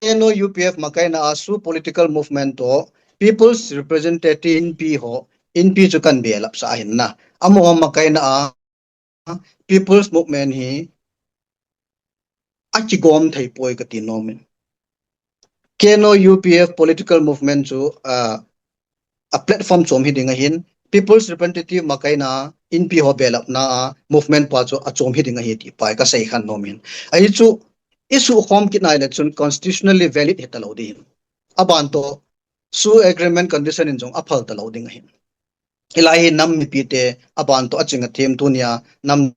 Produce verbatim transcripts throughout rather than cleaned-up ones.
K N O U P F makaina a SoO political movement to People's Representative Inpi ho, Inpi chu kan belap sah ahin na. Amaho makaina a People's Movement hi akigom thei poi kati nom in. K N O U P F political movement chu, ah, a platform chom hi ding ahin, People's Representative makaina Inpi ho belapna a movement pa chu achom hi ding ahi ti pa kasei khen nom in. Ahi chu, issue khom kit nai le chun constitutionally valid hita lo ding. Aban to, SoO agreement condition in jong aphal ta lo ding ahin. Hilai hi nam mipite aban to aching athem tunia nam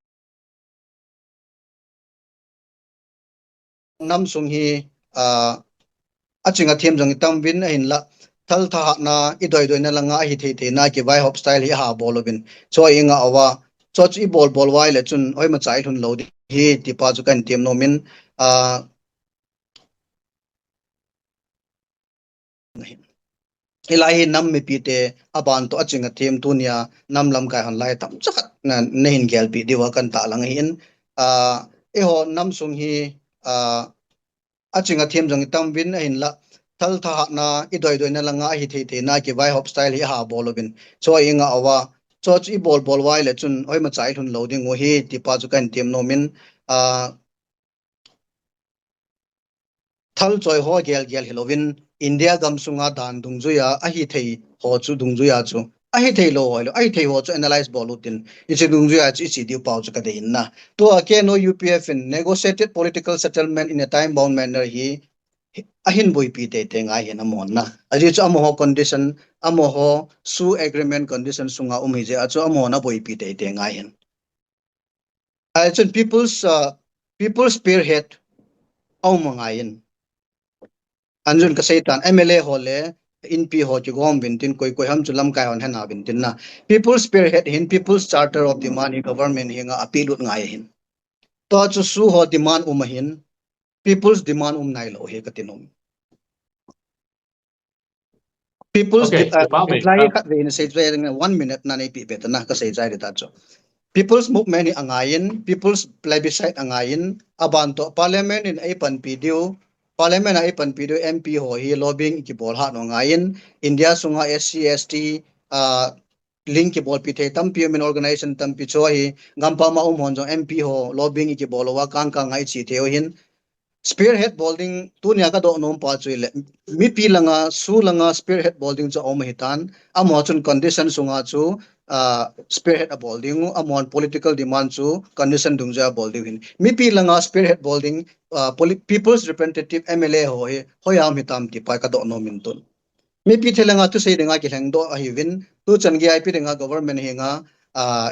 nam sung hi, ah, aching athem jong itam uvin ahinla, thal thahatna, idoi doina langa ahi thei theina kivaihop style hi aha bol uvin. Chua inga uva, chua chu ibol bol uva ahile chun hoima cha ilhun lo ding hi ti pa chu kahin tem nom in, ah, Hilai hi nam mipite aban to aching athem tunia nam lamkai hon lai tamcha khat na, nahin gelpi diuva kan tahlang ahin, ah, eiho nam sung hi, ah, aching athem jong itam uvin ahinla, thal thahatna, idoi doina langa ahi thei theina kivaihop style hi aha bol uvin. Chua inga uva, chua chu ibol bol uva ahile chun hoima cha ilhun lo ding u hi ti pa chu kahin tem nom in, ah, thal choi ho gel gel hilouvin India gam sunga dan dungjuia ahi thei ho chu dungjuia chu ahi thei lo ho lo, ahi thei ho chu analyze bol utin, hiche dungjuia chu iche diu pau chu kadei in na. Tua K N O U P F in negotiated political settlement in a time bound manner hi, hi ahin boipi teitei ngai hin amahon na. Ajeh chu amaho condition, amaho SoO agreement condition sunga um hijeh a chu amahon aboipi teitei ngai hin. Ahi chun people's, uh, people's spearhead aum angaiyin. Anjun kasei tan M L A ho le Inpi ho kigom uvin tin koi koi ham chu lamkai hon hena uvin tin na. People's spearhead hin people's charter of demand hi government henga apelut ngai ahin. Tua chu SoO ho demand um ahin, people's demand um nailou hi kati nom. People's Okay, de-, uh, kipa mai, reply ah. Khat vei na sei chai, one minute na neipi be ta na, kasei chai ding ta chu. People's movement hi angaiyin, people's plebiscite angaiyin, aban to parliament in eipanpi diu, parliament a eipanpi diu M P ho hi lobbying kibol hat u angaiyin, India sunga S C, S T, ah, link kibolpi thei tampi umin, organization tampi chu ahi, gampam a um hon jong M P ho lobbying ikibol uva kang kang a iche thei u ahin, spearhead bol ding tunia kadoh nom pa chu ahile, mipi langa, SoO langa spearhead bol ding chu aum ahitan, amaho chun condition sunga chu, ah, spearhead abol ding u, amahon political demand chu condition dungjuia abol diu ahin. Mipi langa spearhead bol ding, ah, poli-, people's representative M L A ho hi hoiya um hitam ti pa kadoh nom in tun. Mipi thei langa thusei dinga kilhengdoh ahiuvin, tuchan geiya ipi dinga government henga, ah,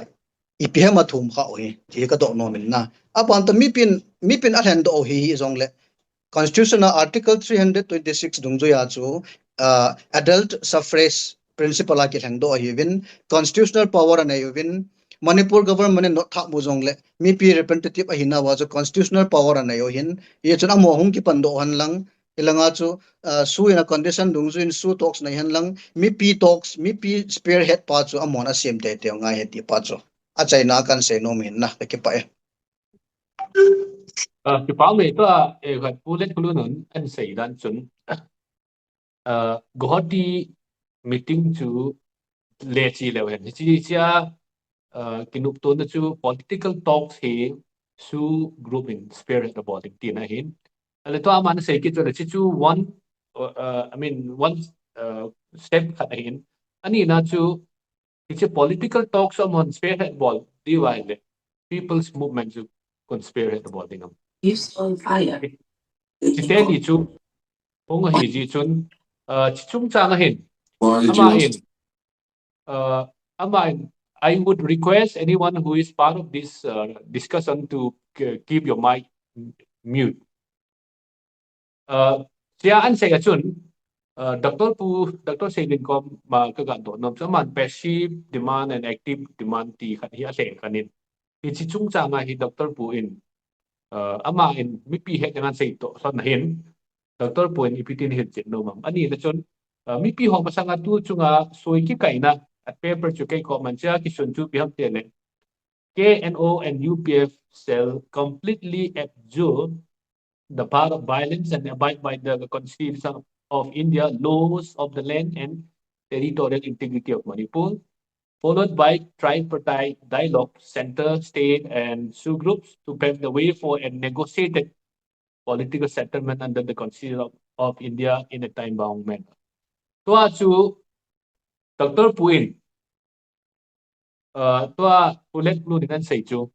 ipi ham athum kha u hi, ti kadoh nom in na. Aban to mipin, mipin alhendoh u hi, hijongle, Constitution a Article three hundred twenty-six dungjuia chu, ah, adult suffrage principle a kilhengdoh ahiuvin, constitutional power anei uvin, Manipur government in nothap u jongle, mipi representative ahinauva chu constitutional power anei u ahin, hichun amaho hung kipandoh u hen lang, hilanga chu, ah, SoO in a condition dungjuiyin SoO talks nei hen lang, mipi talks, mipi spearhead pa chu amahon asem teitei u ngai ahi ti pa chu achaina kahin sei nom in na, kakipah e. Ah, kipa mai tua, eh, khat Pu Letkholun in asei dan chun, ah, Guwahati meeting chu lechi leu hen. Hiche, hichea, ah, kinoptona chu political talks hi SoO group in spearhead abol ding tina ahin. Ahile tua aman asei kit chu le, hiche chu one, uh, uh, I mean, one, uh, step khat ahin. Anina chu, hiche political talks amahon spearhead bol diu ahile, people's movement chu kon spearhead bol ding ham. It's on fire. Hiche teni chu, hung ahi jeh chun, uh, hiche chungchang ahin. Aman, uh, aman, I would request anyone who is part of this, uh, discussion to k-, keep your mic mute. Uh, hichea asei a chun, uh, Doctor Pu, Doctor Seilin koma kaga doh nom chu aman passive demand and active demand ti khat hi alheng khan in. Hiche chungchang a hi Doctor Pu in, uh, aman mipi hetna ngan sei toh lhon ahin, Doctor Pu in ipi tin hin chet nom am. Anina chun, uh, mipi ho masanga tu chunga soi kikaina, a paper chu kei koma hichea kisun chu ipi ham tile, K N O and U P F cell completely abjure the path of violence and abide by the Constitution of India, laws of the land and territorial integrity of Manipur, followed by tripartite dialogue, center, state, and SoO groups to pave the way for a negotiated political settlement under the Constitution of, of India in a time-bound manner. Tua chu Doctor Pu in, uh, tua Pu Letlu in asei chu,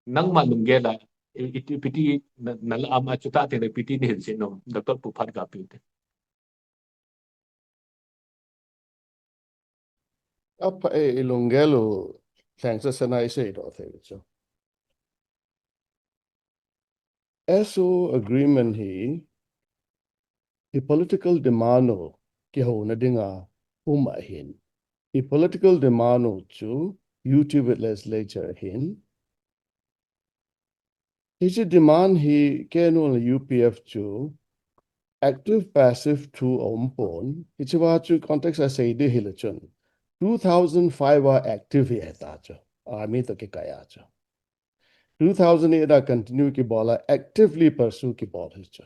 nangma lunggel a, i, i, ipi ti na, na la ama chu ta te na ipi ti nihil sih nom, Doctor Pu phat ga piu te. Apa e, i lunggel u thanks sa na i seidoh thei chu. SoO agreement hi, i political demand u kihouna dinga um ahin. I political demand u chu U T with legislature ahin. Hiche demand hi K N O le U P F chu active passive thu aumpon. Hiche va chu context a sei ding hile chun, two thousand five a active hi ahita chu. Army toh kikai a chu. Two thousand eight a continue kibol a, actively pursue kibol hi chu.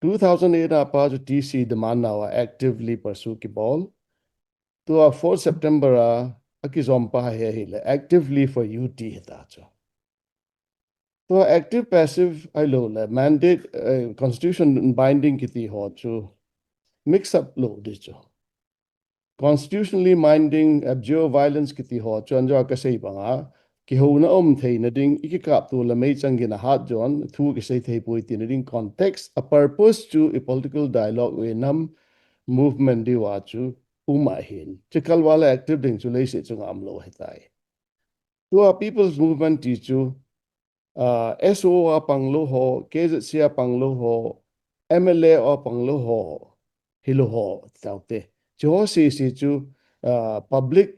Two thousand eight a pat chu T C demand nau a actively pursue kibol. Tua fourth September a, akijom pa hi ahile, actively for U T hita chu. Tua active passive ahilou le, mandate, eh, constitution binding kiti ho chu mix up lou ding chu. Constitutionally binding, abjure violence kiti ho chu anjo a kasei banga, kihouna um theina ding, i kikap tu le meichang gin a hat jon, thu kisei thei poi tina ding context, a purpose chu i political dialogue u nam movement diu a chu um ahin. Chikal va le active ding chu leiset chunga umlou ahitai. Tua People's Movement ti chu, ah, SoO a panglou ho, KZC a panglou ho, MLA a panglou ho, hilou ho, taute. Chu ho sese chu, ah, public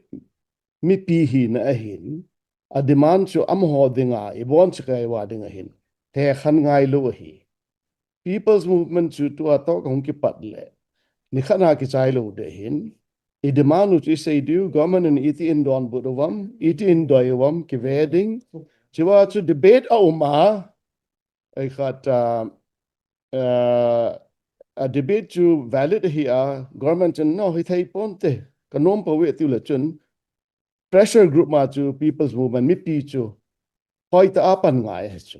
mipi hina ahin, a demand chu amaho dinga, ibon chakai va ding ahin. Tekhan ngailou ahi. People's Movement chu tua toh kahung kipat le, nikhat na kichai lou ding ahin. I demand u chu isei diu, government in iti in donbut uvam, iti in doi uvam, kive ding. Chua chu debate a um a, ei khat, ah, ah, a debate chu valid ahi a, government chun no, hithei ponte, kanom poi tiu le chun, pressure group ma chu People's Movement mipi chu hoitah a pan ngai ahi chu.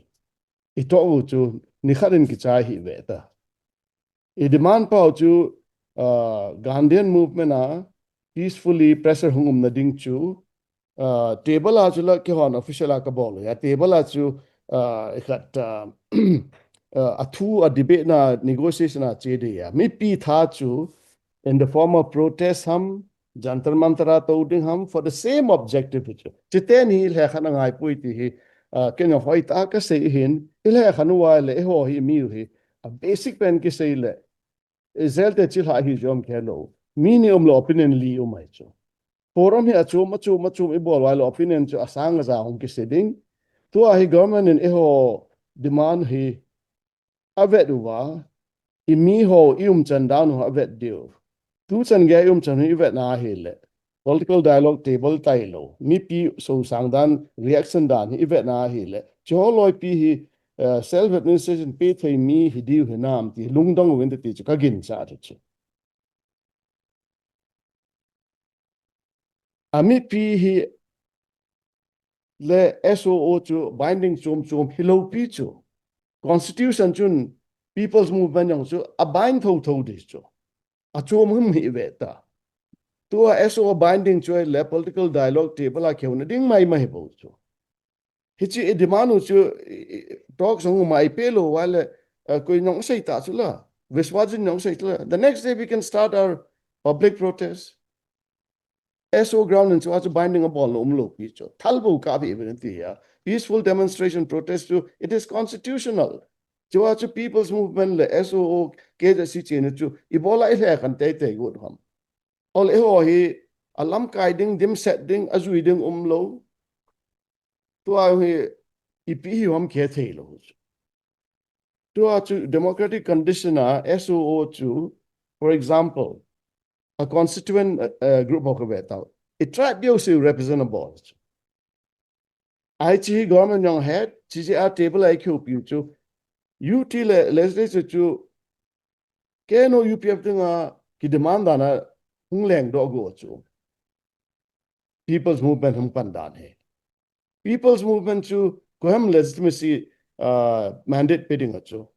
I toh u chu nikhat in kichai hih ve ta. I demand pau chu, ah, Gandhian movement a peacefully pressure hung umna ding chu, ah, table a chu la kihon official a kabol u ahi. Table a chu, ah, i khat, ah, ah, a thu a debate na negotiation a che ding ahi. Mipi tha chu in the form of protest ham, Jantar Mantar a tou ding ham, for the same objective hi chu. Chuteng hi lhekhat a ngai poi ti hi, ah, keiho hoitah a kasei ahin, i lhekhat u va le, eiho hi mi u hi, a basic pen kisei le, Israel te chilhah hi jom khelou. Mi ni umlou opinion li um ahi chu. Forum hi achom, achom, achom ibol va le opinion chu asang aja hung kisei ding. Tua hi government in eiho demand hi avet uva, i mi ho i umchan dan u avet diu. Tuchan gei i umchan u ivet na hile, political dialogue table tailou. Mipi sosang dan, reaction dan hi ivet na hile, chu ho loipi hi, eh, self administration pe thei mi hi diu hinam ti lungdong uvin te ti chu kaginchat chu. A mipi hi le SoO chu binding chom chom hilou pi chu. Constitution chun People's Movement jong chu a bind thotho ding chu. Achom him hi ve ta. Tua SoO binding chu le political dialogue table a kihouna ding maimai hi bou chu. Hiche i demand u chu, i, i, talks hung um a i pe lou va le, eh, koi jong sei ta chu la. Vishwajit jong sei ta la. The next day we can start our public protest. SoO ground in chu a chu binding abol lou umlou pi chu. Thal bou kap hi ve ti a. Peaceful demonstration protest chu, it is constitutional. Chu a chu People's Movement le SoO, KZC chena chu, ibol a i lhekhan teitei got ham. Ole ho hi, alamkai ding, dimset ding, ajui ding umlou. Tua hi, ipi hi ham kithei lou. Tua chu democratic condition a SoO chu, for example, a constituent, uh, uh, group ho kave tau. I tribe jouse represent abol chu. Hiche hi government jong het, hiche a table a i kihopi u chu, U T le legislature chu K N O U P F dinga ki demand dan a hung leng doh go chu People's Movement hung pan dan hi. People's Movement chu koiham legitimacy uh, mandate pe ding a chu.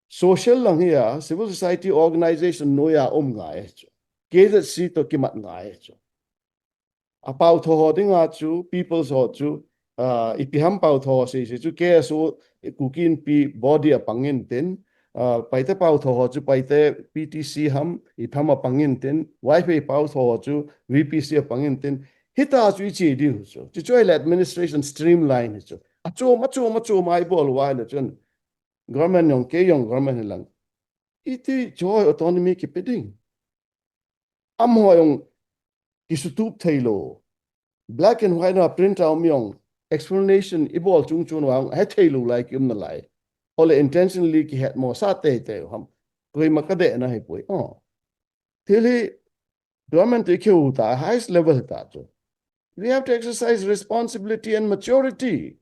Social lang hi a civil society organization noi a um ngai chu. K Z C to kimat ngai chu. A pau tho ho dinga chu, people's ho chu, uh, ipi ham pau tho ho sei sei chu, K S O, Kuki Inpi body a pangin tin, uh, Paite pau tho ho chu, Paite P T C ham, ipi ham a pangin tin, Vaiphei pau tho ho chu, V P C a pangin tin, hita chu ichi diu chu. Chu chu le administration streamline chu. A chu, a chu, a chu mai bol wai le chun. Government yong, ke yong government lang. Iti chu autonomy ki pe ding. Amaho jong kisutup thei lou. Black and white na print a um jong explanation ibol chung chung vang he thei lou lai ki um nalai. Ole intentionally kihet mo sa teitei ham. Koima kadehna hipoi. Oh. Thil hi government to ikihou ta highest level ta chu. We have to exercise responsibility and maturity.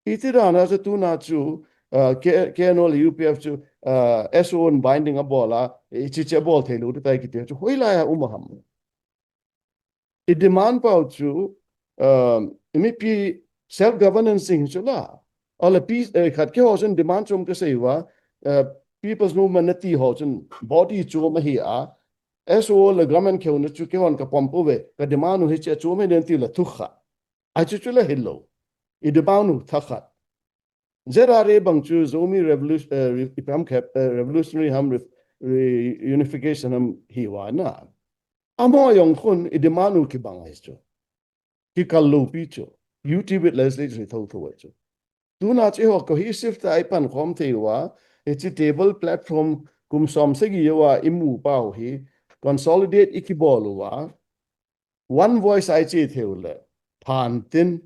Iti dan a chu tuna chu, uh, K-, K N O le U P F chu, uh, S O N binding abol a, ichi chi abol thei lou tai kiti chu hoilai a um a ham. I demand pau chu, um, mipi self governance ding chu la. Ole pi, eh, khat keiho chun demand chom kasei uva, uh, People's Movement nati ho chun body chom ahi a, S O O le government kihou na chu keihon kapom pouve, ka demand u hiche chom ahi den ti la thu khat. Achu chu la hilou. I demand u thakhat. Z R A bang chu Zomi revolution, eh, re-, ipi ham khat, eh, revolutionary ham re-, reunification ham hi uva na. Amaho jong khun i demand u kibang ahi chu. Kikal lou pi chu. U T with legislature hi thotho ahi chu. Tuna chu eiho cohesive ta ipan khom thei uva, hiche table platform kum som sagi uva imu pau hi consolidate ikibol uva, one voice a iche thei u le, phan tin,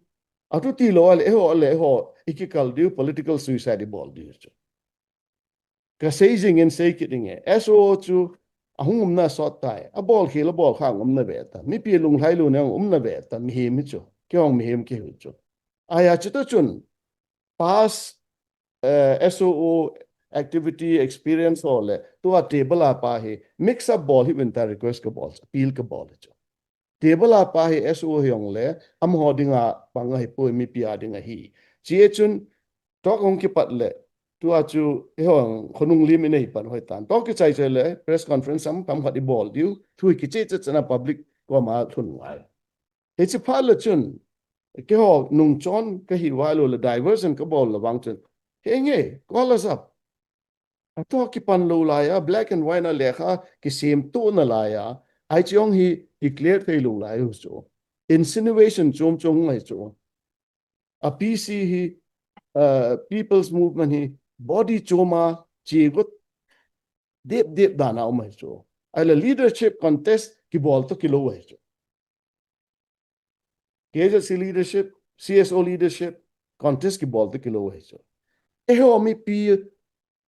atu tilou a le, eiho le, eiho, ikikal diu political suicide ibol diu chu. Kasei jing in sei kit ding e. S O O chu ahung umna sot tai. Abol khel abol kha umna ve ta. Mipi lunglhai lou na umna ve ta. Mihem hi chu. Keihon mihem kihi chu. Ahi a chu tu chun past, eh, S O O activity experience ho le tua table a pa hi mix up bol hih uvin ta request kabol, appeal kabol chu. Table a pa hi S O O hi jong le, amaho dinga pang ahipoi, mipi a dinga hi. Hiche chun, talk hung kipat le, tua chu, eiho khonung lim in eipan hoi tan. Talk kichai chai le, press conference ham, ham khat ibol diu, thu hi kiche che chana public koma lhun ngai. Hiche phat le chun, keiho nungchon kahi uva lou le, diversion kabol le vang chun, henge, call us up. Atua kipan lou lai a, black and white na lekha kisem to nalai a, ahi chu jong hi declare thei lou lai u chu. Insinuation chom chom ahi chu. A P C hi, uh, People's Movement hi body chom a chi got dep dep dan a um ahi chu. Ahile leadership contest kibol to kilou ahi chu. K Z C leadership, C S O leadership, contest kibol to kilou ahi chu. Eiho mipi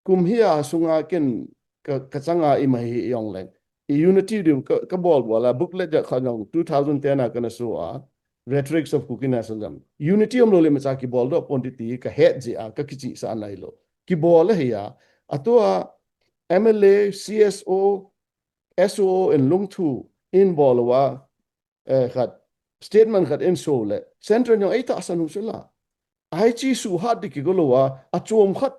kum hi a sunga ken ka, kachanga ima hi jong leng. I unity diu ka, kabol bol a booklet ja kha jong two thousand ten a kana so a, Rhetorics of Kuki Nationalism. Unity umlou le imacha kibol doh pon ti ti kahet jeh a, kakichihsah nailou. Kibol ahi a, atua M L A, C S O, S O O in lungthu in bol uva, eh, khat, statement khat in so le, Central jong eitahsan u chu la. Ahi chu suhat di kigol uva, achom khat,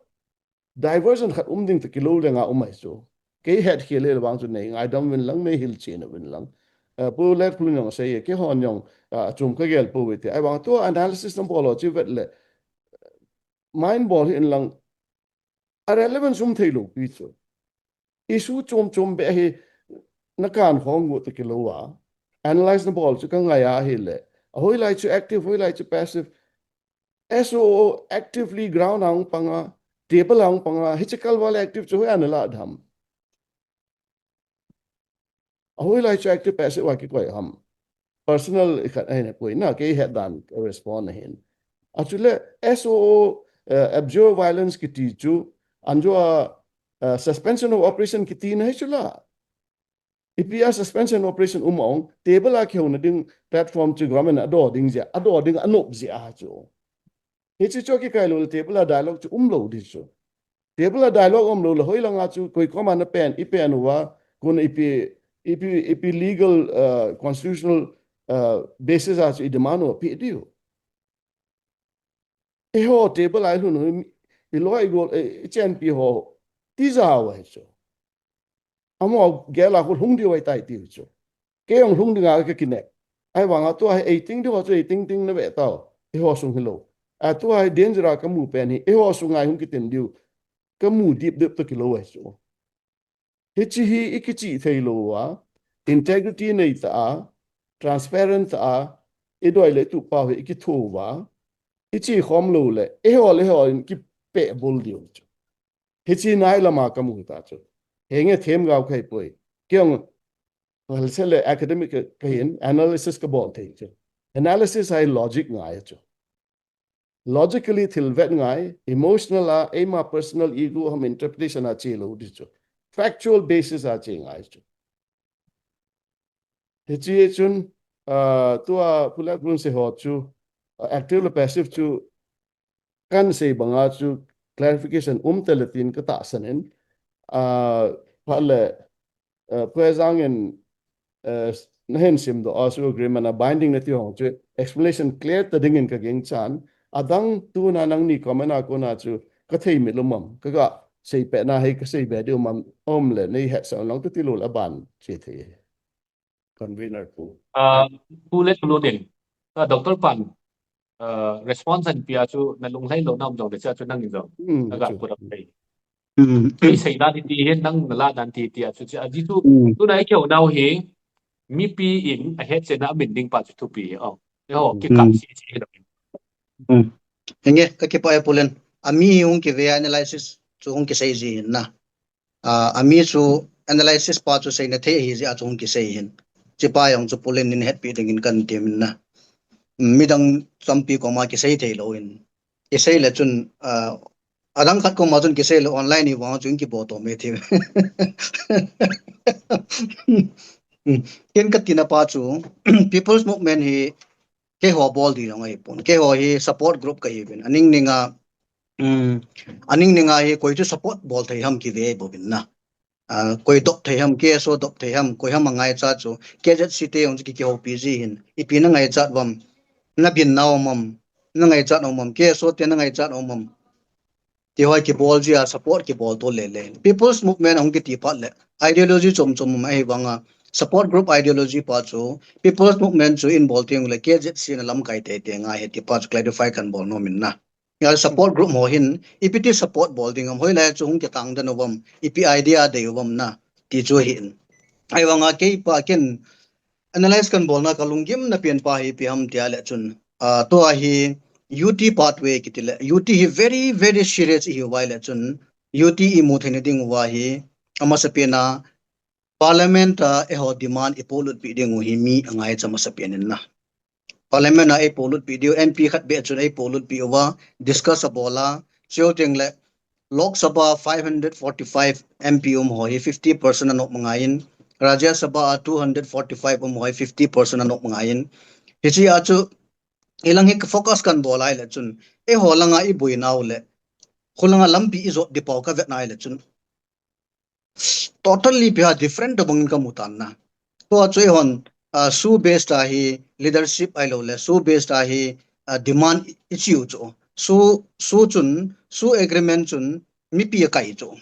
diversion khat um ding ta kilou le nga um ahi chu. Kei hetkhel le vang chu nei ngaidam uvin lang, nei hilchen uvin lang. Eh, Pu Letkhulun jong asei e, keihon jong, ah, achom kagel pouve ti. Ahivang tua analysis nabol u chu vet le, mind bol hih in lang, a relevance um thei lou pi chu. Issue chom chom beh hi nakan khom got ta kilou a. Analyze nabol chu kangai a ahile. Ahoilai chu active, hoilai chu passive. S O O actively ground a hung pang a, table a hung pang a, hiche kal uva le active chu hoiya nalah dem. Ahoilai chu active passive a kikoi ham. Personal khat ahin, koi na kei het dan respond ahin. Achule S O O, eh, abjure violence kiti chu, anjo a, eh, suspension of operation kiti na hi chu la. Ipi a suspension operation um ong, table a kihouna ding platform chu government adoh ding jeh, adoh ding anop jeh a chu. Hiche chu kikai lou le table a dialogue chu umlou di chu. Table a dialogue umlou le hoilang a chu koi koma na pen, i pen uva, kona ipi, ipi, ipi legal, uh, constitutional, uh, basis a chu i demand u pe diu. Eiho table a i lhun u, i loi i gol, i, i chenpi ho, tija u ahi chu. Amaho gel a khu lhung diu ahitai tiu chu. Kei jong lhung dinga ka kinep. Ahivanga tua hi eiting diu chu eiting ting na ve tao. Eiho sung hilou. A tua hi danger a ka mu pen hi. Eiho sunga hung kitin diu. Ka mu dip dip toh kilou ahi chu. Hiche hi i kichih thei lou uva. Integrity nei tah a. Transparent tah a. I doi le i tup pau hi i kitho uva. I chi khom lou le. Eiho le eiho in kipeh bol diu chu. Hiche nai lama ka mu ta chu. Henge themgao ka hi poi. Kei jong, well, se le academic ka, ka hin analysis ka bol thei chu. Analysis a hi logic ngai chu. Logically thil vet ngai, emotional a, eima personal ego ham interpretation a che lou di chu. Factual basis a che ngai chu. Hiche chun, ah, tua Pu Letbun sei ho chu, ah, active le passive chu kan sei banga chu clarification um tale tin ka tahsan in, ah, phat le, ah, Pu Ezang in, ah, na hin simdoh a chu agreement a binding nati ho chu explanation clear ta dingin ka ging chan, adang tuna nangni comment a kona chu ka thei mit lou mam, ka ga sei pet na hi ka sei be diu mam, um le nei hetsah lang tu tilou le aban che thei. Convener pu. Ah, Pu Letbun in, ah, Doctor pan, ah, response an pia chu na lunglhai lou na um jong le chu nang in jong. Hmm, na ga chu. Put up thei. Hmm. Kei sei dan ti hin nang na la dan ti ti a chu chu a ji chu. Hmm. Tuna i keu nau hi mipi in a het che na min ding pa chu thupi. Oh. Eiho, hmm, kikap si si hi lo. Hmm. Henge, ka kipah e Pu Len. Ami hung kive analysis chu hung kisei ji hin na. Ah, ami chu analysis pa chu seina thei ahi jeh a chu hung kisei hin. Hiche pa jong chu Pu Len in hetpi dingin kan temin na. Midang champi koma kisei thei lou in. Kisei le chun, ah, adang khat koma chun kisei lou online hi vang chun kibo to me thei. Ken ka tina pa chu, People's Movement hi keiho bol di jong ahipon. Keiho hi support group ka hiuvin. Aning ninga, um, aning ninga hi koi chu support bol thei ham kive bouvin na. Ah, koi dop thei ham, K S O dop thei ham, koi ham angaichat chu. K Z C te jong chu ki, kihoupi ji hin. Ipi na ngaichat uvam. Na bin na um am. Na ngaichat um am. K S O te na ngaichat um am. Ti ho kibol ji a support kibol to le le. People's Movement hung kiti phat le. Ideology chom chom um ahi vanga. Support group ideology pa chu. People's Movement chu in bol teng le K Z C na lamkai tei tei ngai ahi ti pa chu clarify kan bol nom in na. Nga support group ho hin, ipi ti support bol ding am, hoilai chu hung kitang den uvam, ipi idea dei uvam na, ti chu ahin. Ahivanga kei pa ken analyze kan bolna ka lunggimna pen pa hi ipi ham tia le chun, ah, tua hi U T pathway kiti le, U T hi very, very serious ihiuva le chun, U T imu theina diuva hi, amasa pena, Parliament a eiho demand ipolut pi diu hi mi angaicha masa pen in na. Parliament a eipolut pi diu, M P khat beh chun eipolut pi uva, discuss abol a, chuteng le Lok Sabha five hundred forty-five M P um ho hi fifty percent anop ngai in, Rajya Sabha a two hundred forty-five um ho hi fifty percent anop ngai in. Hiche a chu, ilang hi focus kan bol a ile chun, eiho langa iboinau le, khulanga lampi ijot di pau ka vet na ile chun. Totally pia different to bangin ka mu tan na. Tua chu eihon, ah, SoO based a hi leadership ahilou le, SoO based a hi, ah, demand i, ichiu chu. SoO, SoO chun, SoO agreement chun mipi akai chu.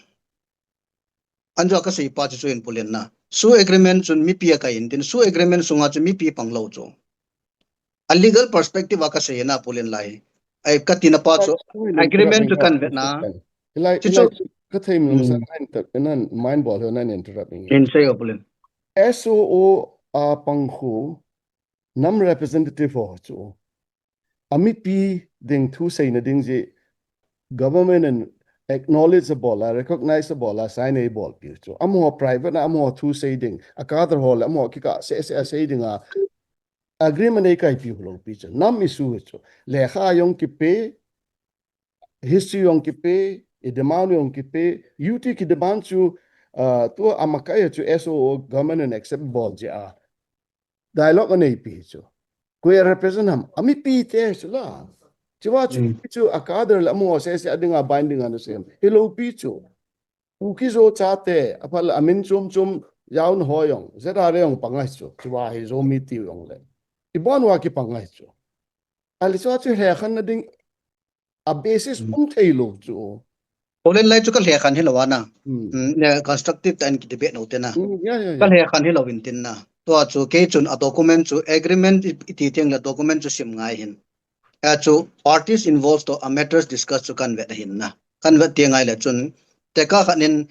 Anjo ka sei pa chu chu in Pu Len na. SoO agreement chun mipi akai in tin, SoO agreement sunga chu mipi panglou chu. A legal perspective a ka sei na Pu Len lai. Ai ka tina pa chu agreement chu kan vet na. Hilai, chu hilai chu ka thei mi sa nan inter, nan mind bol ho nan interrupt ing. In sei o Pu Len. SoO a pang khu nam representative ho chu. Amipi ding thu seina ding ji government in acknowledge abol a, recognize abol a, sign abol pi chu. Amaho private na amaho thu sei ding. A cadre ho le amaho kikah seh seh a sei ding a. Agreement ei kaipi hulou pi chu. Nam issue chu. Lekha jong kipe, history jong kipe, i demand jong kipe, U T ki demand chu, ah, tua amakai chu SoO government in accept bol ji a. Dialogue anei pi chu. Koi a represent ham, amipi te chu la. Chuva chu, chu a cadre le amaho sese a dinga binding ana sem. Hilou pi chu. Kuki Zo chate, aphat le amin chom chom jaona ho jong, Z R A jong pang ahi chu. Chuva hi Zomi tiu jong le. Ibon uva kipang ahi chu. Ahile chuva chu lhekhen na ding a basis um thei lou chu. Olen lai chu ka lhekhen hilou ana. Hmm. Hmm, ne constructive tah in ki debate nou te na. Hmm, yeah, yeah, yeah. Ka lhekhen hilou in tin na. Tua chu kei chun a document chu agreement i, iti teng le document chu sim ngai hin. A chu parties involved to a matters discussed chu kan vet ahin na. Kan vet ti ngai le chun tekah khat in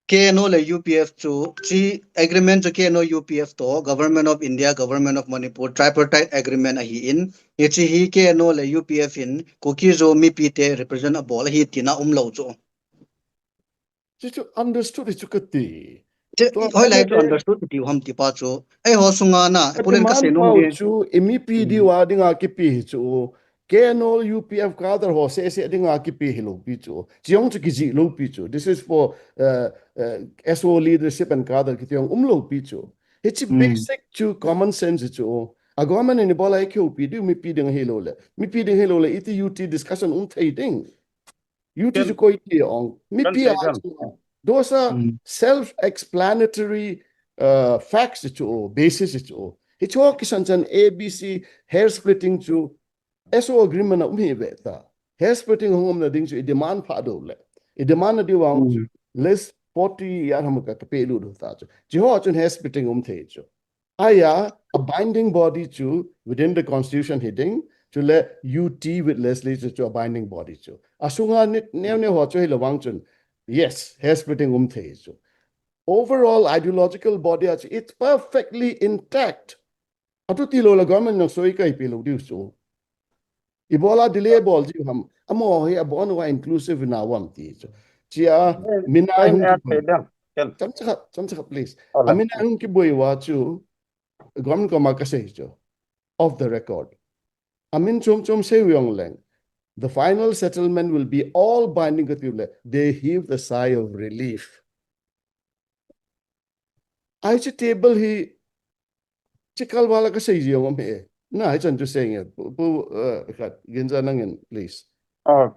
K N O le U P F chu, chi agreement chu K N O U P F to, Government of India, Government of Manipur, tripartite agreement ahi in, hichi hi K N O le U P F in, Kuki Zo mipi te represent abol ahi tina um lou chu. Chu chu understood hi chu kati. Chu, tua hoi lai chu understood ti ham ti pa chu. Eiho sunga na, a pulen ka demand sei nom pau chu, i mipi diu a dinga kipe hi chu. K N O U P F cadre ho sese dinga kipe hilou pi chu. Chi jong chu kijih lou pi chu. This is for, uh, uh, S O leadership and cadre kiti jong um lou pi chu. Hichi basic chu common sense chu. A government in ibola ikhopi diu mipi ding hilou le. Mipi ding hilou le iti U T discussion um thei ding. U T chu koi ti ong. Mipi a chu. Those are self-explanatory, uh, facts chu, basis chu. Hichu kisan chan A B C hair splitting chu S O agreement a um hi ve ta. Hair splitting hung um na ding chu i demand pha do le. I demand na diu vang chu list forty ya ham ka pe lu do ta chu. Chi ho chun hair splitting um thei chu. Aia, a binding body chu within the constitution hi ding, chule U T with legislature chu a binding body chu. Asunga nit neo neo ho chu hilou vang chun. Yes, hair splitting um thei chu. Overall ideological body a chu, it's perfectly intact. Atu tilou le government nang soi kai pe lou diu chu. Ibola delay bol ji ham. Amaho hi abon uva inclusive na uvam ti chu. Chia mina hung kiboi. Cham chakhat, cham chakhat, please. Amina hung kiboi uva chu. Government koma ka sei chu. Off the record. Amin chom chom sei u jong leng. The final settlement will be all binding kati u le. They heave the sigh of relief. Hichi table hi, chi kal vala ka sei ji jong um e. Na, hichan chu sei nge. Pu, pu, uh, khat, Ginza nangin, please. Oh,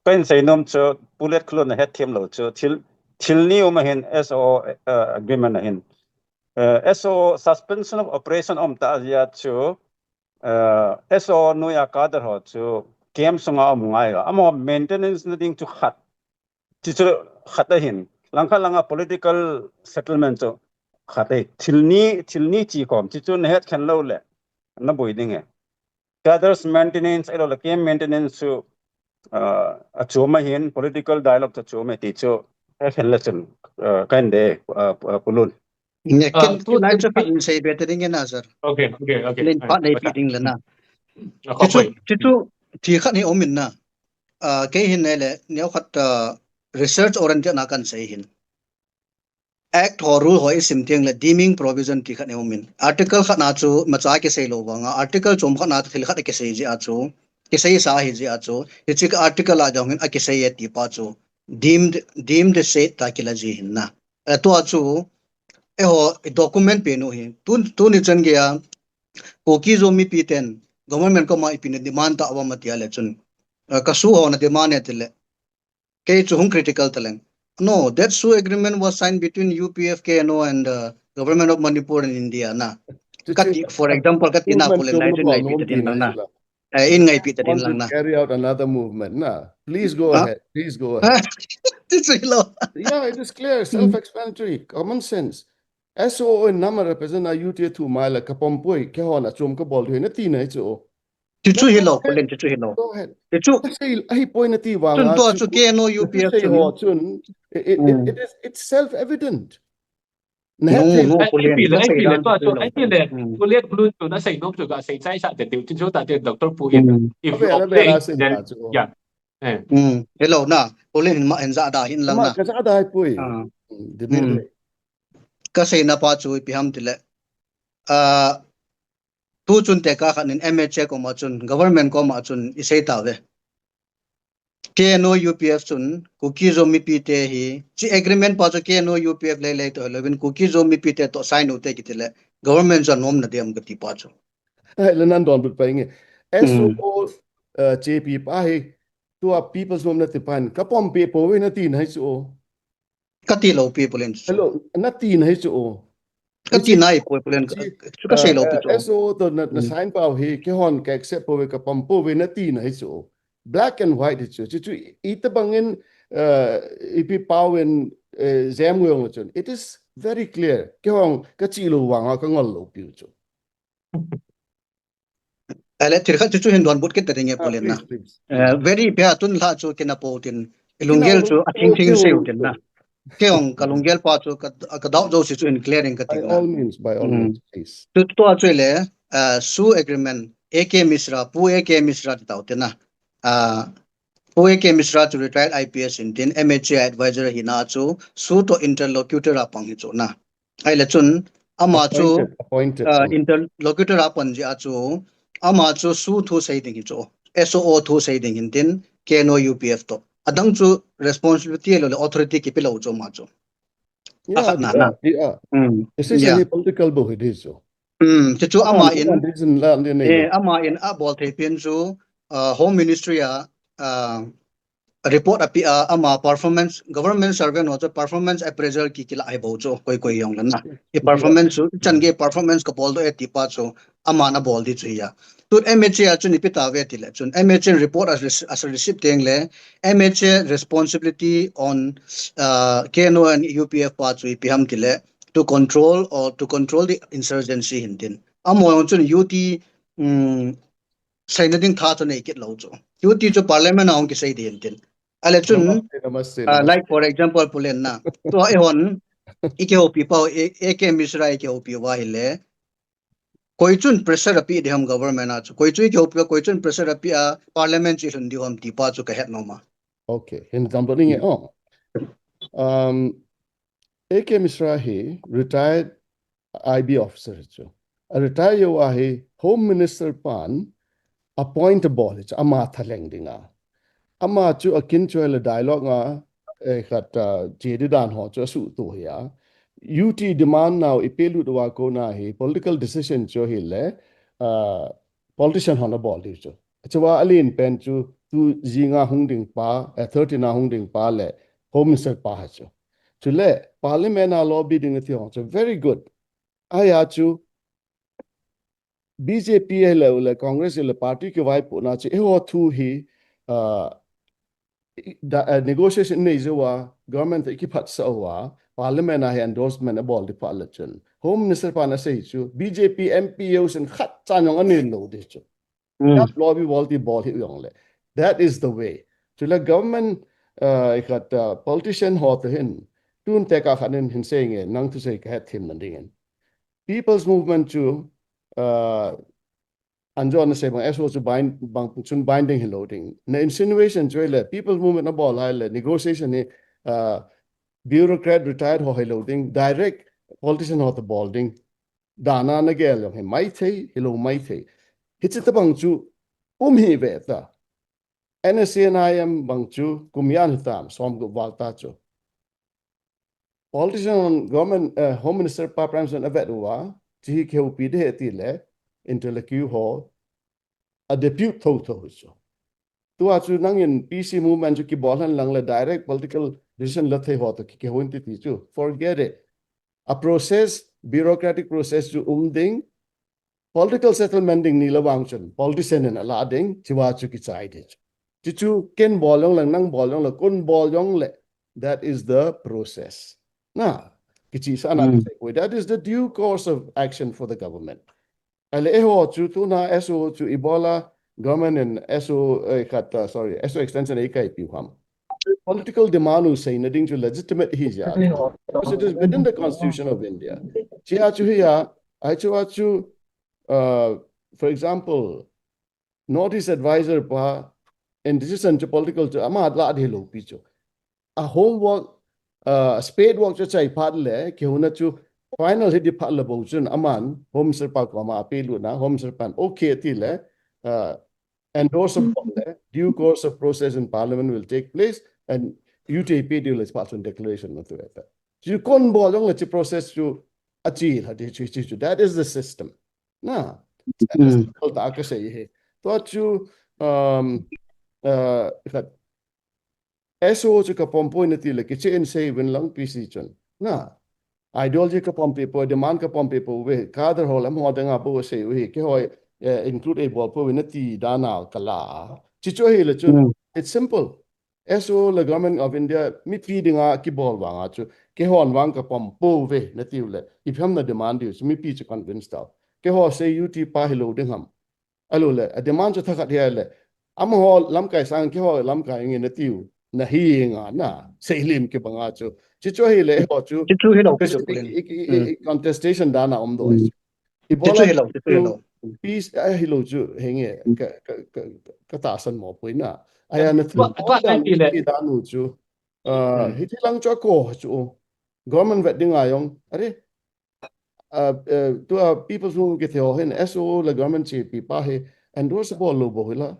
ka hin sei nom chu, Pu Letkholun na het them lou chu, thil, thil ni um ahin S O, uh, agreement ahin. Uh, S O suspension of operation um ta jia chu, uh, S O noiya cadre ho chu, camp sunga um ngai ga. Amaho maintenance na ding chu khat. Chi chu khat ahin. Langkhat langa political settlement chu khat ahi. Thil ni, thil ni chi khom. Chi chu na het khen lou le. Na boi ding e. Cadres maintenance ahilou le camp maintenance chu, uh, achom ahin political dialogue chu achom e ti chu. He khen le chun, uh, kan de, uh, uh, Pu Lun. Nge, ah, ken tu, tu nai tu chu pa- in sei be te ding na, sir. Okay, okay, okay. Len pa nei pi ding le na. Ah, chu, chu, chu, thi khat ni um in na. Ah, kei hin nei le, neo khat, ah, research oriented na kan sei hin. Act ho rule ho i sim tiang le deeming provision ti khat ni um in. Article khat na chu macha kisei lou vanga. Article chom khat na chu thil khat kisei ji a chu. Kisei sa hi ji a chu. Hichi ka article a jong hin a kisei e ti pa chu. Deemed, deemed state ta kila ji hin na. Eh, tua chu, eiho, i document pe nu hi, tun, tuni chan gei a, Kuki Zo mipi ten, government koma ipi na demand ta uvam ati a le chun. Eh, ka su ho na demand e ti le. Kei chu hung critical ta leng. No, that S O O agreement was signed between U P F K N O and the government of Manipur and India na. Ka ti, for example, ka ti na pu le nai tin nai pi ta din lang na. Eh, in ngai pi ta din lang na. Carry out another movement na. Please go ahead. Please go ahead. Ti chu hilou. Yeah, it is clear, self-explanatory, common sense. S O O in nam a represent a U T thu mai la ka pom poi, kei hon achom ka bol thei na ti na chu. Ti chu hilou, Pu Len, ti chu hilou. Go ahead. Ti chu. Ka sei, ahi poi na ti vang. Chun tua chu K N O U P F sei chu ho chun. It, it, it, it is, it's self-evident. Na het thei. No, no, Pu Len, ai, ai, tua chu, ai, Pu Len, Pu Len, Pu Len, chu na sei nom chu ka sei chai sa te, ti chu ta te, Doctor Pu in. If you object, then, yeah. Eh. Hello na, Pu Len hin ma, hin ja da hin lang na. Ka ja da hai poi. Ka sei na pa chu ipi ham ti le. Ah, tu chun tekah khat in M H A koma chun, government koma chun i sei ta ve. K N O U P F chun, Kuki Zo mipi te hi, chi agreement pa chu K N O U P F lei lei to, levin Kuki Zo mipi te to sign u te kiti le, government chu anom na diam ka ti pa chu. Ai, le nan don but pa inge. S O O, uh, chepi pa hi, tua People's Movement nati pan, ka pom pe po ve nati na hi chu o. Ka ti lo pi pulen chu. Hello, nati na hi chu o. Ka ti nai po pulen chu ka sei lo pi chu. S O to na, na sign pau hi, ke hon ka accept po ve ka pom po ve nati na hi chu o. Black and white hi chu. Chu chu i ta bangin, uh, ipi pau in, uh, jam ngu yong chun. It is very clear. Ke hon ka chi lo vang ka ngol lo pi chu. Ale thil khat chu chu hin don but kit ta ding e pulen na. Very pe tun la chu kina po tin. Ilunggel chu a thing thing sei u tin na. Ke ong ka lunggel pa chu ka dau jo si chu in clearing ka tin na. By all means, by all means, please. Tu tu chu le, uh, su agreement A K Mishra, Pu A K Mishra ti tau tin na. Uh, Pu A K Mishra chu retired I P S in tin M H A advisor hi na chu su to interlocutor a pang hi chu na. Ai le chun ama chu interlocutor a pon ji a chu ama chu su thu sei ding hi chu, S O O thu sei ding hin tin K N O U P F to adang chu responsibility lo le authority kipi lo chu ama chu. Yeah, yeah. Decision hi political bo hi di chu. Chu chu ama in, ama in a bol thei pen chu Home Ministry a report api a ama performance, government servant ho chu performance appraisal ki kila hi bo chu koi koi jong le na. I performance chu chan ge performance ka bol do e ti pa chu ama na bol di chu ya. Tu M H A a chun ipi ta ve ti le chun M H A report as, as receipt teng le M H A responsibility on uh, K N O and U P F pa chu ipi ham ti le to control or to control the insurgency hin tin. Ama jong chun U T um, seina ding tha chu nei kit lo chu. U T chu parliament a hung kisei ding tin. Ale chun, uh, like for example pulen na. Tua i hon, i ke hopi pa, A K Mishra i ke hopi va hi le. Koi chun pressure api ding ham government a chu. Koi chu i ke hopi, koi chun pressure api a parliament chu lhun ding ham ti pa chu ka het nom a. Okay, hin jam to ning e. Um, A K Mishra hi retired I B officer chu. A retire jou a hi Home Minister pan appoint abol hi chu ama thaleng ding a. Ama chu akin chu le dialogue a, eh, khat, uh, che di dan ho chu asuh to hi a. U T demand nau i pe lut uva kona hi political decision chu hi le, uh, politician hon abol di chu. Chuva alen pen chu tu jinga hung ding pa, eh, thirteen a hung ding pa le Home Minister pa ha chu. Chule parliament a lobby ding ti hong chu very good. Ahi a chu B J P hi le, le Congress hi le party kivaipohna chu eiho thu hi, uh, negotiation nei jou a government to i kiphatsah uva parliament a hi endorsement abol di phat le chun Home Minister pan asei chu B J P M P jousen khat chan jong anei lou di chu. Lobby bol ti bol hi jong le. That is the way. Chule government, uh, i khat, uh, politician ho to hin tun te ka khan in hin sei nge nang thusei ka het thim na ding in. People's Movement chu, uh, anjo na sei bang S O chu bind, bang chun binding hi lo ding. Na insinuation chu le People's Movement abol hai le negotiation hi, uh, bureaucrat retired ho hi lo ding, direct politician ho to bol ding. Dana na gel jong hi mai thei, hi lo mai thei. Hichi tabang chu um hi ve ta. N S C N I M bang chu kum ijat hitam, som gup val ta chu. Politician government, uh, Home Minister pa Prime Minister avet uva, chi hi kihoupi di he ti le, interlocutor ho, a depute tho tho hi chu. Tua chu nangin P C movement chu kibol hen lang le direct political decision la thei ho to ki, kihou in ti ti chu. Forget it. A process, bureaucratic process chu um ding, political settlement ding ni la vang chun, politician in ala ding, chiva chu kichai di chu. Chi chu ken bol jong le, nang bol jong le, kun bol jong le, that is the process. Na, kichi sa na, that is the due course of action for the government. Ahile eiho chu tuna S O chu ibola government in S O, eh, khat, uh, sorry, S O extension ei kaipiu ham. Political demand u seina ding chu legitimate hi jia. Because it is within the Constitution of India. Chia chu hi a, ahi chu a chu, uh, for example, Northeast Advisor pa in decision chu political chu ama la di lo pi chu. A homework, uh, spade work chu chai phat le, kihouna chu final hi di phat le bou chun aman Home Minister pa koma apelutna, Home Minister pan okay ti le, uh, endorse of le, due course of process in Parliament will take place, and U T A P due le pa chun declaration na tu eta. Chu kon bol jong le chu process chu achi la di chu, chu, chu. That is the system. Na, ta ka sei hi. Tua chu, um, uh, khat, S O O chu kapom poi nati le, kichen sei uvin lang P C chun. Na, ideology kapom pi poi, demand kapom pi poi ve, cadre ho lam ho dang a bou sei u hi, keiho, eh, include eibol poi nati dan a kala. Chuchu ahile chun, it's simple. S O O le Government of India mipi dinga kibol vang a chu, keihon vang kapom poi ve nati u le, ipi ham na demand diu chu, mipi chu convince tau. Keiho sei u ti pa hilou ding ham. Ahilou le, a demand chu thakhat hi le, amaho lamkai sang keiho lamkai nge nati u, na hi nga na, seilim kibang a chu. Chuchu ahile, ho chu, Chuchu hilou, chuchu hilou. Contestation dan a um doi. Ibola chu peace ahilou chu henge ka, ka, ka, ka tahsan mo poi na. Aya na thil dan u chu. Uh, hiti lang chu ako chu. Government vet ding a jong. Are, uh, uh, tua People's Movement kiti ho hin S O O le government chepi pa hi endorse bol lou bou hila.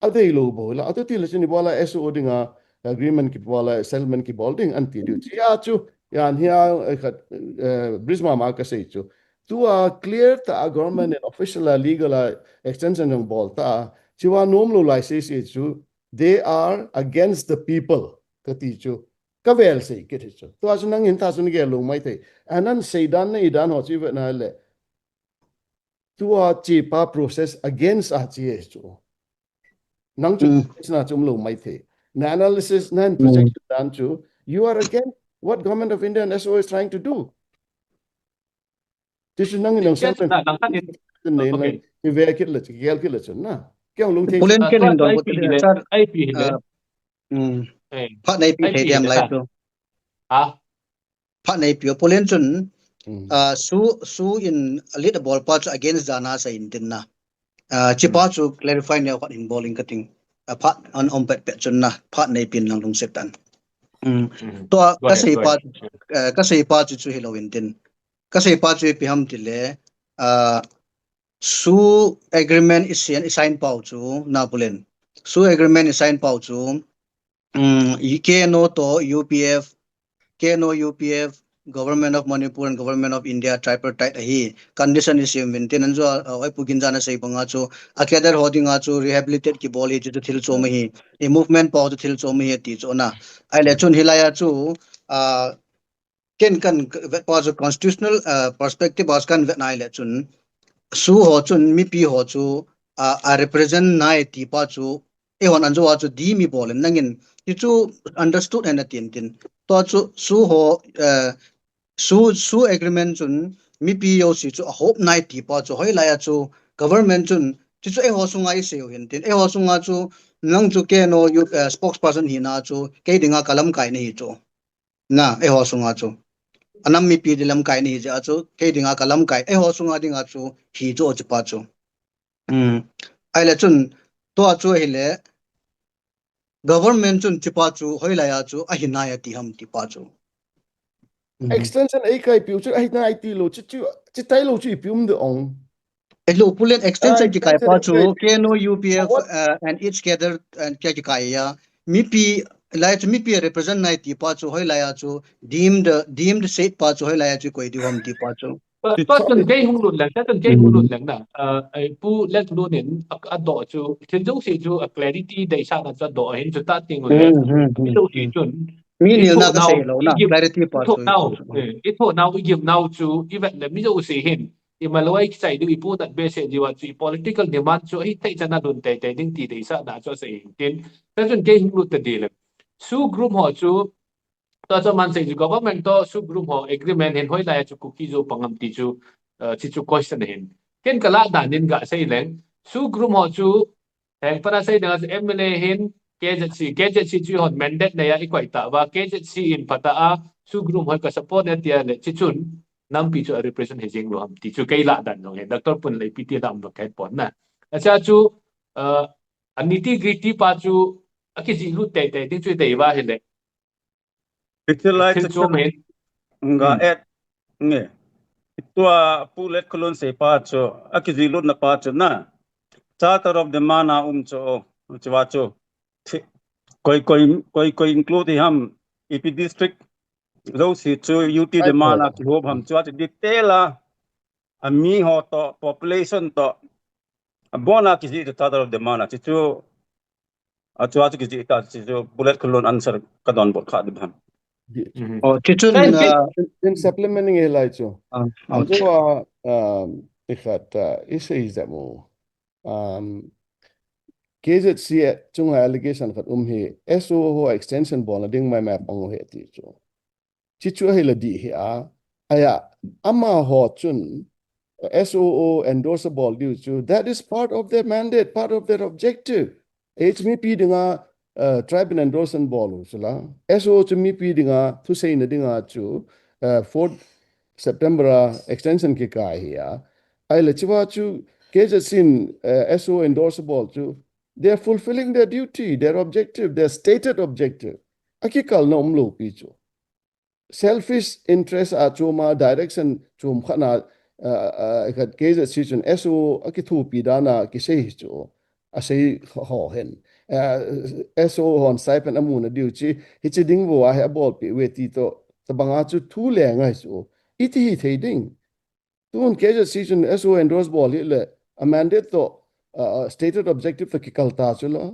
Adei lou bou hila. Atu ti le chun ibola S O O dinga agreement kibol a settlement kibol ding anti diu. Chia chu, yan hia, eh, khat, eh, bridge mama kasei chu. Tua clear ta a government in official a legal a extension jong bol ta. Chua nom lou lai sei sei chu. They are against the people. Kati chu. Kavel sei kiti chu. Tua chu nangin ta chu nagel lou mai thei. Anan sei dan na i dan ho chu ive na le. Tua chepa process against a che chu. Nang chu na chu um lou mai thei. Na analysis na projection dan chu. You are against what Government of India and S O O is trying to do. Ti chu nangin nang sen na nang kan ni ve kit le chu, gel kit le chu na. Kya lung thei. Pulen ken hin don ko ti le. Ai pi hin le. Phat nei pi thei diam lai chu. Ha. Phat nei pi pulen chun, ah, su, su in lead bol pa chu against dan a sei in tin na. Ah, chepa chu clarify neo khat in bol in kating. Ah, phat an om pet pet chun na, phat nei pin lang lungset tan. Tua kasei pa chu, eh, kasei pa chu chu hilou in tin. Kasei pa chu ipi ham ti le, ah, su agreement i sign, i sign pau chu na pulen. Su agreement i sign pau chu, um, K N O to U P F, K N O U P F, Government of Manipur and Government of India tripartite ahi condition i sim vin tin an chu, uh, oi pu Ginjan a sei banga chu, a cadre ho dinga chu rehabilitate kibol hi chu thil chom ahi, i movement pau chu thil chom ahi ti chu na. Ahile chun hilai a chu, uh, ken kan vet pa chu constitutional, uh, perspective a kan vet nai le chun su ho chun mipi ho chu, uh, a represent nai ti pa chu eihon an jo a chu deem i bol in nangin ti chu understood hen atin tin. Tua chu su ho, uh, su, su agreement chun mipi jouse chu a hop nai ti pa chu hoilai a chu government chun ti chu eiho sunga i sei u hin tin. Eiho sunga chu nang chu K N O U, uh, spokesperson hina chu kei dinga ka lamkai na hi chu. Na, eiho sunga chu. Anam mipi di lamkai ni hi jeh a chu, kei dinga ka lamkai, eiho sunga dinga chu, hi chu chepa chu. Um, ahile chun, tua chu ahile, government chun chepa chu, hoilai a chu, ahi nai ati ham ti pa chu. Extension ei kai piu chu, ahi nai ti lou, chu, chu, chu tai lou chu ipi um de ong. Hello, pulen extension kikai pa chu, K N O U P F, uh, and each cadre, uh, kya kikai ya. Mipi, lai chu mipi represent nai ti pa chu, hoilai a chu, deemed, deemed state pa chu, hoilai a chu, koi di ham ti pa chu. Pa, pa chun kei hung lut leng, pa chun kei hung lut leng na. Uh, ai pu leng lut nin, a, a do chu, thin jong si chu, a clarity dei sa na chu a do hin chu ta ting le. Mi do si chun. Mi nil na ka sei lou na, clarity pa chu. I tho nau, i gim nau chu, i vet le mi do si hin. I malwai kichai diu i pu nat be se diu a chu i political demand chu ahi thei chan a lhun tei tei ding ti dei sa na chu asei hin tin. Ta chun kei hung lut ta di le. Su group ho chu, ta chu man sei chu government to su group ho agreement hin hoilai a chu Kuki Zo pangam ti chu, uh, chi chu question hin. Ken ka la dan in ga sei leng. Su group ho chu Heng pana sei ding a chu M L A hin K Z C, K Z C chu hon mandate nei a i koi ta va, K Z C in phat a, su group hoi ka support e tia le, chi chun, nampi chu a represent he jing lou ham, ti chu kei la dan jong he, Doctor Pun le P T la um lo kei pon na. A cha chu, uh, a nitty gritty pa chu, a kijih lut tei tei ding chu dei va hi le. Hichu lai chu nga et nge. Tua Pu Letkholun sei pa chu, a kijih lutna pa chu na. Charter of Demand a um chu, chu va chu. Koi, koi, koi, koi include hi ham, ipi district, jouse chu U T demand a kihop ham chu, a chu detail a. A mi ho to, population to, Abona kijih chu ta daro demand a chu chu. Achua chu kijih ta chu chu bullet khulun answer kadonbut kha ding ham. Oh, chuchun, uh, in, in supplementing e lai chu. Uh, okay. Achua, um, ikhat, uh, isei jamu. Um, K Z C chunga allegation khat um hi, S O O extension bolna ding mai mai pang u hi ti chu. Chuchu ahila dih hi a, aya, amaho chun, S O O endorse bol diu chu, that is part of their mandate, part of their objective. H M P dinga, uh, tribe in endorse bol u chu la. S O O chu mipi dinga, thuseina dinga chu, uh, fourth September a extension kikai hi a. Ahila chua chu, K Z C in, uh, S O O endorse bol chu, they are fulfilling their duty, their objective, their stated objective. Akikalna umlou pi chu. Selfish interest a chuma direction chum khatna, uh, uh, khat K Z C chun S O O akithupi dana kisei chu. Asei ho hen. Uh, S O O hon stipend amuna diu chi, hichi ding vo a hi abolpi ve ti to, tabanga chu thu lenga hi chu. Iti hithei ding. Tun K Z C chun S O O endorse bol hile, a mandate to, uh, uh, stated objective to kikal ta chu la.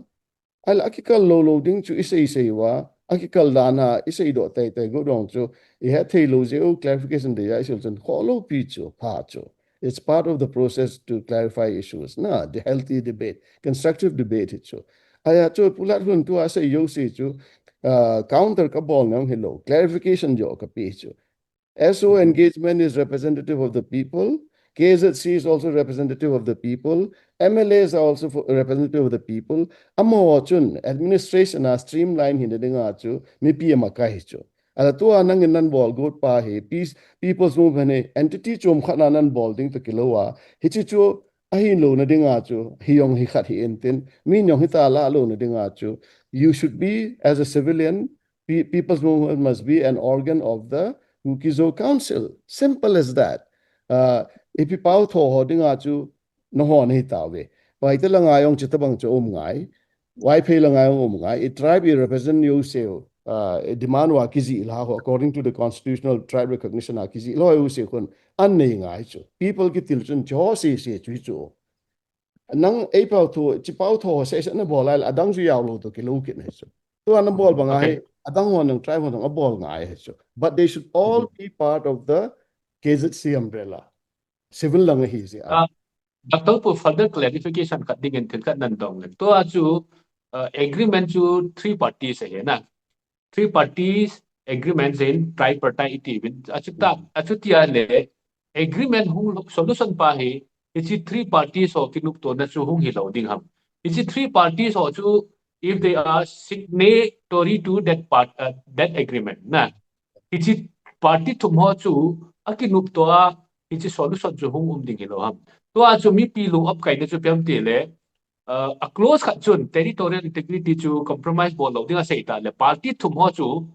Ahila akikal lou lou ding chu isei sei uva, akikal dana isei doh tei tei go dong chu, ihet thei lou jeh u clarification dei a isil chun kholou pi chu, pha chu. It's part of the process to clarify issues, na, the healthy debate, constructive debate hi chu. Aya chu Pu Latlun tua asei jouse chu, uh, counter kabol nang hilou, clarification joh kape chu. S O engagement is representative of the people. K Z C is also representative of the people. M L As are also for, representative of the people. Amaho chun administration a streamline hina dinga chu mipi amakai hi chu. Ahila tua nangin nabol got pa hi peace, people's movement hi entity chom khatna nabol ding to kilou a. Hichi chu ahin louna dinga chu hi jong hi khat hi intin. Mi jong hita la louna dinga chu. You should be as a civilian pe- people's movement must be an organ of the Kuki-Zo Council. Simple as that. Uh, ipi pau tho ho dinga chu naho nahi tauve. Vaiphei langa jong chutabang chu um ngai. Vaiphei langa jong um ngai. I tribe i represent jouse u. Uh, i demand uva kijih la ho according to the constitutional tribe recognition a kijih la ho jouse u khun an nei ngai chu. People kitil chun chu ho sese chu hi chu. Nang ei pau tho, chi pau tho ho sese nabol lai, adang chu jaolou to kilou kit na hi chu. Tua nabol banga hi, adang ho nang tribe ho nang abol ngai hi chu. But they should all be part of the K Z C umbrella. Civil lang ahi jeh a. Ah, Doctor Pu, further clarification khat dingin thil khat nadong leng. Tua chu, uh, agreement chu three parties ahi na. Three parties agreement in tripartite iti uvin. Achuta, achutia le agreement hung solution pa hi, hichi three parties ho kinoptona chu hung hilou ding ham. Hichi three parties ho chu, if they are signatory to that part, uh, that agreement, na. Hichi party thum ho chu akinoptoa, hichi solution chu hung um ding hilou ham. Tua chu mipi lung apkaina chu ipi ham tile, uh, a clause khat chun territorial integrity chu compromise bol lou ding asei ta le party thum ho chu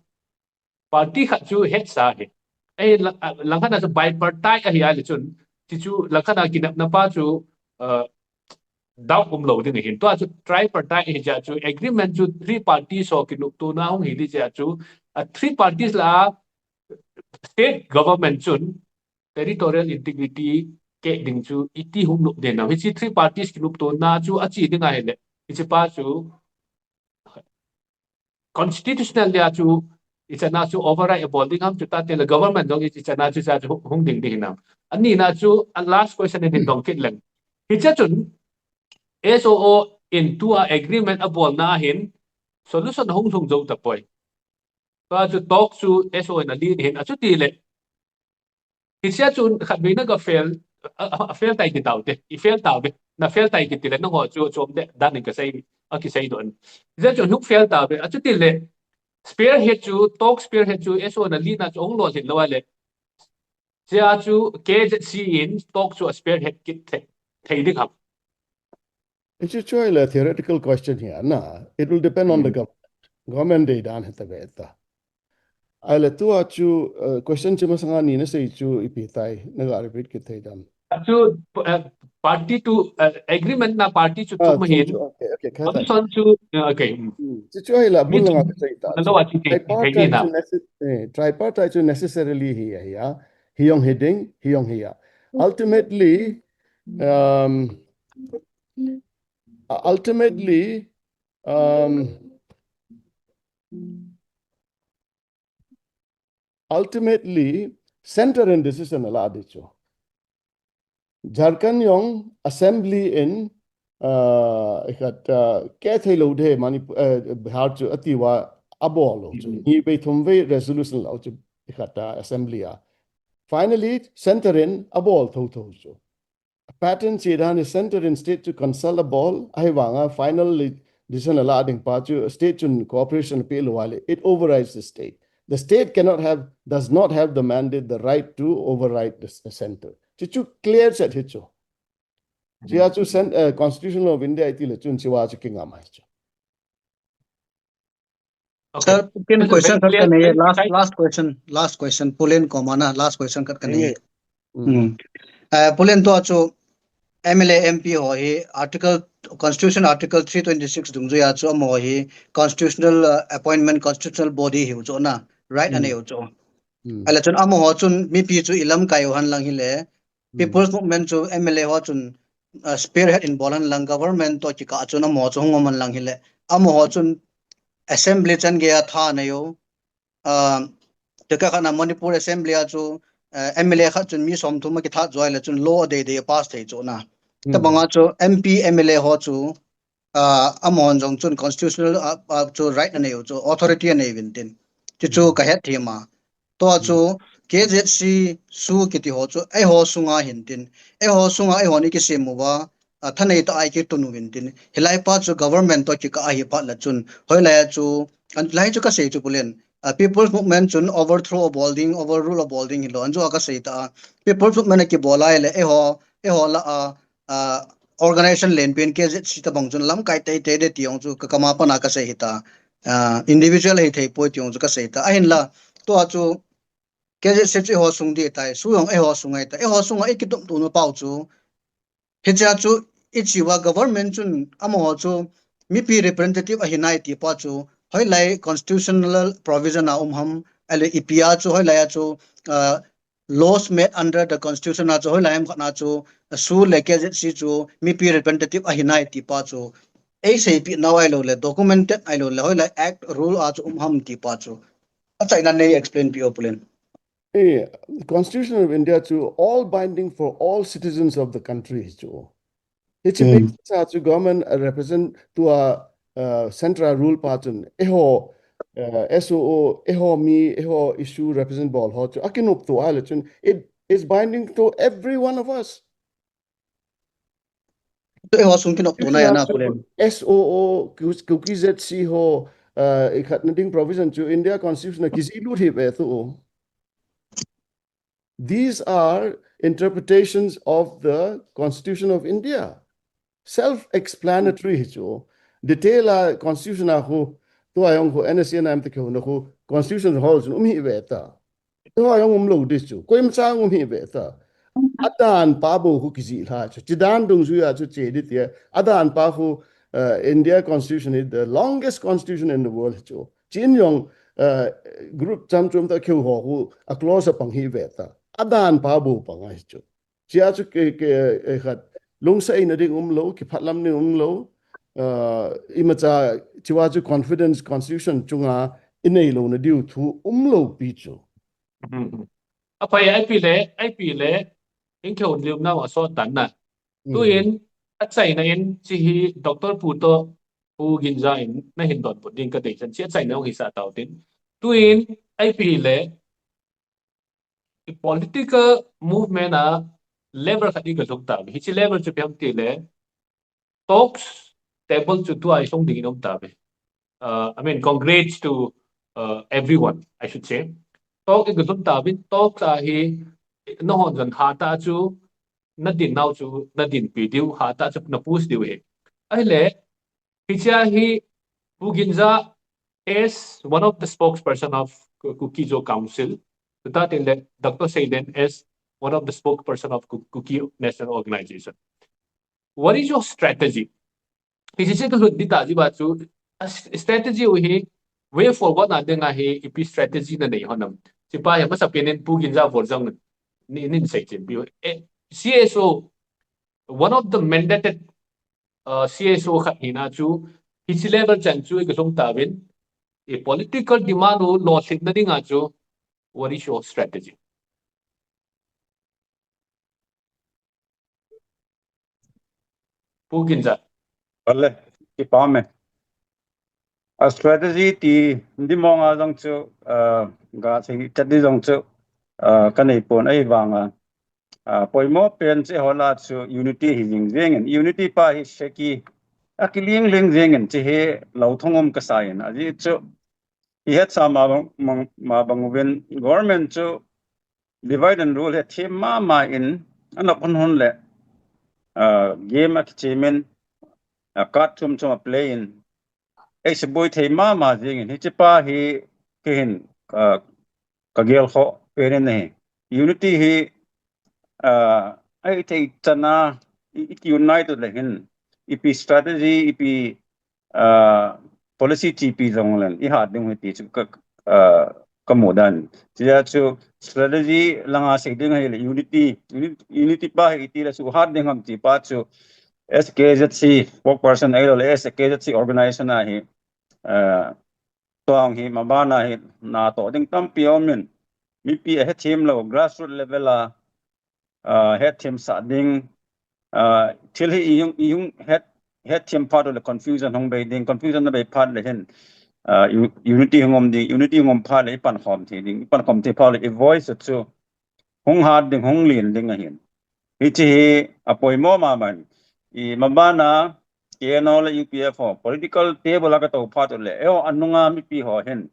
party khat chu hetsa hi. Ei, la-, a, langkhat a chu bipartite ahi a le chun, chi chu langkhat a kinepna pa chu, uh, doubt umlou ding ahin. Tua chu tripartite ahi jeh chu agreement chu three parties ho kinoptona hung hi ding jeh chu, a three parties la state government chun territorial integrity keh ding chu iti hung nop den ham. Hichi three parties kinoptona chu achi ding ahile, hichi pa chu constitutional lia chu ichana chu override abol ding ham, chuta tile government jong ichana chu cha chu hung ding ding hinam. Anina chu a last question in hin dong kit leng. Hiche chun S O O in tua agreement abolna hin solution hung lhung jou tapoi. Tua chu talk chu S O O in alead hin, achuti le hichea chu khatvei naga fail, a, a, a fail tai kiti taute, i fail tauve, na fail tai kiti le nangho chu chom de, dan in kasei, akisei don. Hichea chu hung fail tauve, achuti le spearhead chu, talk spearhead chu S O O in alead na chu hung lolhin lou a le. Hichea chu K Z C in talk chu a spearhead kit thei, thei ding ham. Hichu chu ahile theoretical question hi a na. It will depend on the government. Government dei dan hita ve ta. Ahile tua chu, uh, question chi masanga ni nasei chu ipi tai, naga repeat kit thei dam. Chu, uh, party to, uh, agreement na party chu thum hin. Okay, okay, kha tai. Option chu, uh, okay. Hmm. Chu chu ahile abul langa kasei ta. Tripartite chu necessarily hi a, hi a. Hi jong hi ding, hi jong hi a. Ultimately, um, Uh, ultimately, um, ultimately, center in decision ala di chu. Jharkhand jong assembly in, uh, ikhat, uh, kehthei lou de Manipur, uh, Bihar chu atiuva abol lou chu. Ni vei thum vei resolution lou chu ikhat, uh, assembly a. Finally, center in abol thotho chu. Pattern chi dan hi center in state chu consult abol, ahivanga final decision ala ding pa chu state chun cooperation pe lou ale, it overrides the state. The state cannot have, does not have the mandate, the right to override the, the center. Chu chu clear set hi chu. Chia chu cen-, uh, Constitution of India iti le chun chiva chu kingam hai chu. Okay. Sir, ken question khat kanei, last, last question, last question, Pu Len koma na, last question khat kanei. Hmm. Uh, Pu Len, tua chu M L A M P ho hi article, Constitution article three twenty-six dungjuiya chu amaho hi constitutional, uh, appointment, constitutional body hiu chu na, right anei u chu. Ahile chun amaho chun mipi chu ilamkai u hen lang hile, People's Movement chu M L A ho chun, uh, spearhead in bol hen lang, government to kikah chun amaho chu hung um hen lang hile, amaho chun assembly chan geiya tha nei u. Uh, tekah khat na Manipur assembly a chu, uh, M L A khat chun mi somthum akithat joh le chun law adei dei pass thei chu na. Tabanga chu M P M L A ho chu, uh, amahon jong chun constitutional, uh, uh, chu right anei u chu, authority anei uvin tin. Chu chu kahet thei ma. Tua chu K Z C, SoO kiti ho chu eiho sunga hin tin. Eiho sunga eihon ikisem uva, uh, thanei tah a ikitun uvin tin. Hilai pa chu government to kikah ahi phat le chun. Hoilai a chu, an, lai chu kasei chu Pu Len. Uh, People's Movement chun overthrow abol ding, overrule abol ding hilou. An chu a kasei ta a. People's Movement akibol lai le eiho, eiho lah a, uh, organization lenpen K Z C tabang chun lamkai teitei de ti jong chu ka, kama pana kasei hita. Uh, individual hithei poi ti jong chu kasei ta. Ahinla, tua chu K Z C chu eiho sung ding tai, SoO jong eiho sung ahi ta. Eiho sunga ikitun tuna pau chu. Hichea chu ichiuva government chun amaho chu mipi representative ahi nai ti pa chu. Hoilai constitutional provision a um ham, ahile ipi a chu, hoilai a chu, uh, laws made under the constitution a chu, hoilai ham khat na chu, uh, SoO le K Z C chu mipi representative ahi nai ti pa chu. Eiseipeh nau ahilou le, documented ahilou le, hoilai act rule a chu um ham ti pa chu. Achaina nei explain peh o Pu Len. Eh, Constitution of India chu all binding for all citizens of the country chu. Hiche basis a chu government a represent tua, uh, central rule pa chun eiho, uh, SoO, eiho mi, eiho issue represent bol ho chu akinop tua le chun it is binding to every one of us. Eiho sung kinop tuna ahi na Pu Len. SoO, Ku-, Kuki Z C ho, uh, ikhatna ding provision chu India Constitution a kijih lut hi ve tu. These are interpretations of the Constitution of India. Self-explanatory hi chu. Detail a Constitution a khu, tua jong khu, N S C N I M te keu na khu, Constitution ho chun um hi ve ta. Tua jong um lou di chu. Koima cha um hi ve ta. Adan pa bou khu kijih lha chu. Chi dan dungjuiya chu che di tia. Adan pa khu, uh, India Constitution is the longest constitution in the world chu. Chin jong, uh, group cham chom ta keu ho khu a clause a pang hi ve ta. Adan pa bou pang ahi chu. Chia chu ke, ke, eh, khat lungseina ding um lou, kiphatlam ding um lou. Uh, imacha chiva chu confidence constitution chunga inei louna diu thu um lou pi chu. Aphai, ahi pi le, ahi pi le, in keu liu nau a sot dan na. Tuin, achaina in, chi hi Doctor Pu to, Pu Ginza in, na hin donbut ding ka dei chan, chi achaina hung hi sa tau tin. Tuin, ahi pi le, i political movement a level khat i ka lhung ta, hichi level chu ipi ham ti le, talks table chu tua i song ding in um ta ve. Uh, I mean, congrats to, uh, everyone, I should say. Talk i ka lhung ta vin, talks a hi, na hon jan ha ta chu, na din nau chu, na din pi diu, ha ta chu, na push diu he. Ahi le, hichia hi, Pu Ginza as one of the spokesperson of Ku-, Kuki Zo Council, tuta tin le Doctor Seilen as one of the spokesperson of Ku-, Kuki National Organization. What is your strategy? Hichi se tu lut di ta ji ba chu, a s-, strategy u hi, way forward na ding a hi, ipi strategy na nei hon nam. Chi pa hi masa pen in Pu Ginza Borjang ni, nin sei chin pi. Eh, C S O, one of the mandated uh, C S O khat hina chu, hichi level chan chu i ka sung ta vin, i political demand u lo sit na dinga chu, what is your strategy? Pu Ginjan. Vale, kipa me. A strategy ti di mong a jong chu, uh, ga sei chat di jong chu, uh, ka nei pon ahi vanga. Uh, poimo pen che ho la chu unity hi jing jing in. Unity pa hi seki a kiling ling jing in che hi lo thong um ka sa in. A ji chu i het sa ma bang, ma, ma bang uvin government chu divide and rule he thim mama in, anop hun hun le, uh, game a kichimin, uh, card chum chum a play in, ei se boi thei mama jing in, hichi pa hi kihin, uh, ka gel kho pen in hi. Unity hi, uh, ei thei chana i, i unite le hin, ipi strategy, ipi uh, policy T P jong len i hat ding hi ti chu ka, uh, ka mu dan. Chia chu strategy langa sei ding hi le unity, unity, unity pa hi ti le chu hat ding ham ti pa chu S K Z C spokesperson ai lo le S K Z C organization a hi, uh, tong hi mabana hi na to ding tampi om in mipi a he thim lo grassroots level a uh, het thim sa ding, uh, thil hi i hung, i hung het, het thim phat le confusion hung bei ding, confusion na bei phat le hin, uh, u-, unity hung om ding, unity hung om phat le i pan khom thei ding, i pan khom thei phat le i voice chu hung hat ding, hung lin ding ahin. Hichi hi a poimo ma man, i mabana, K N O le U P F ho, political table a ka to phat le, eo anunga mipi ho hin,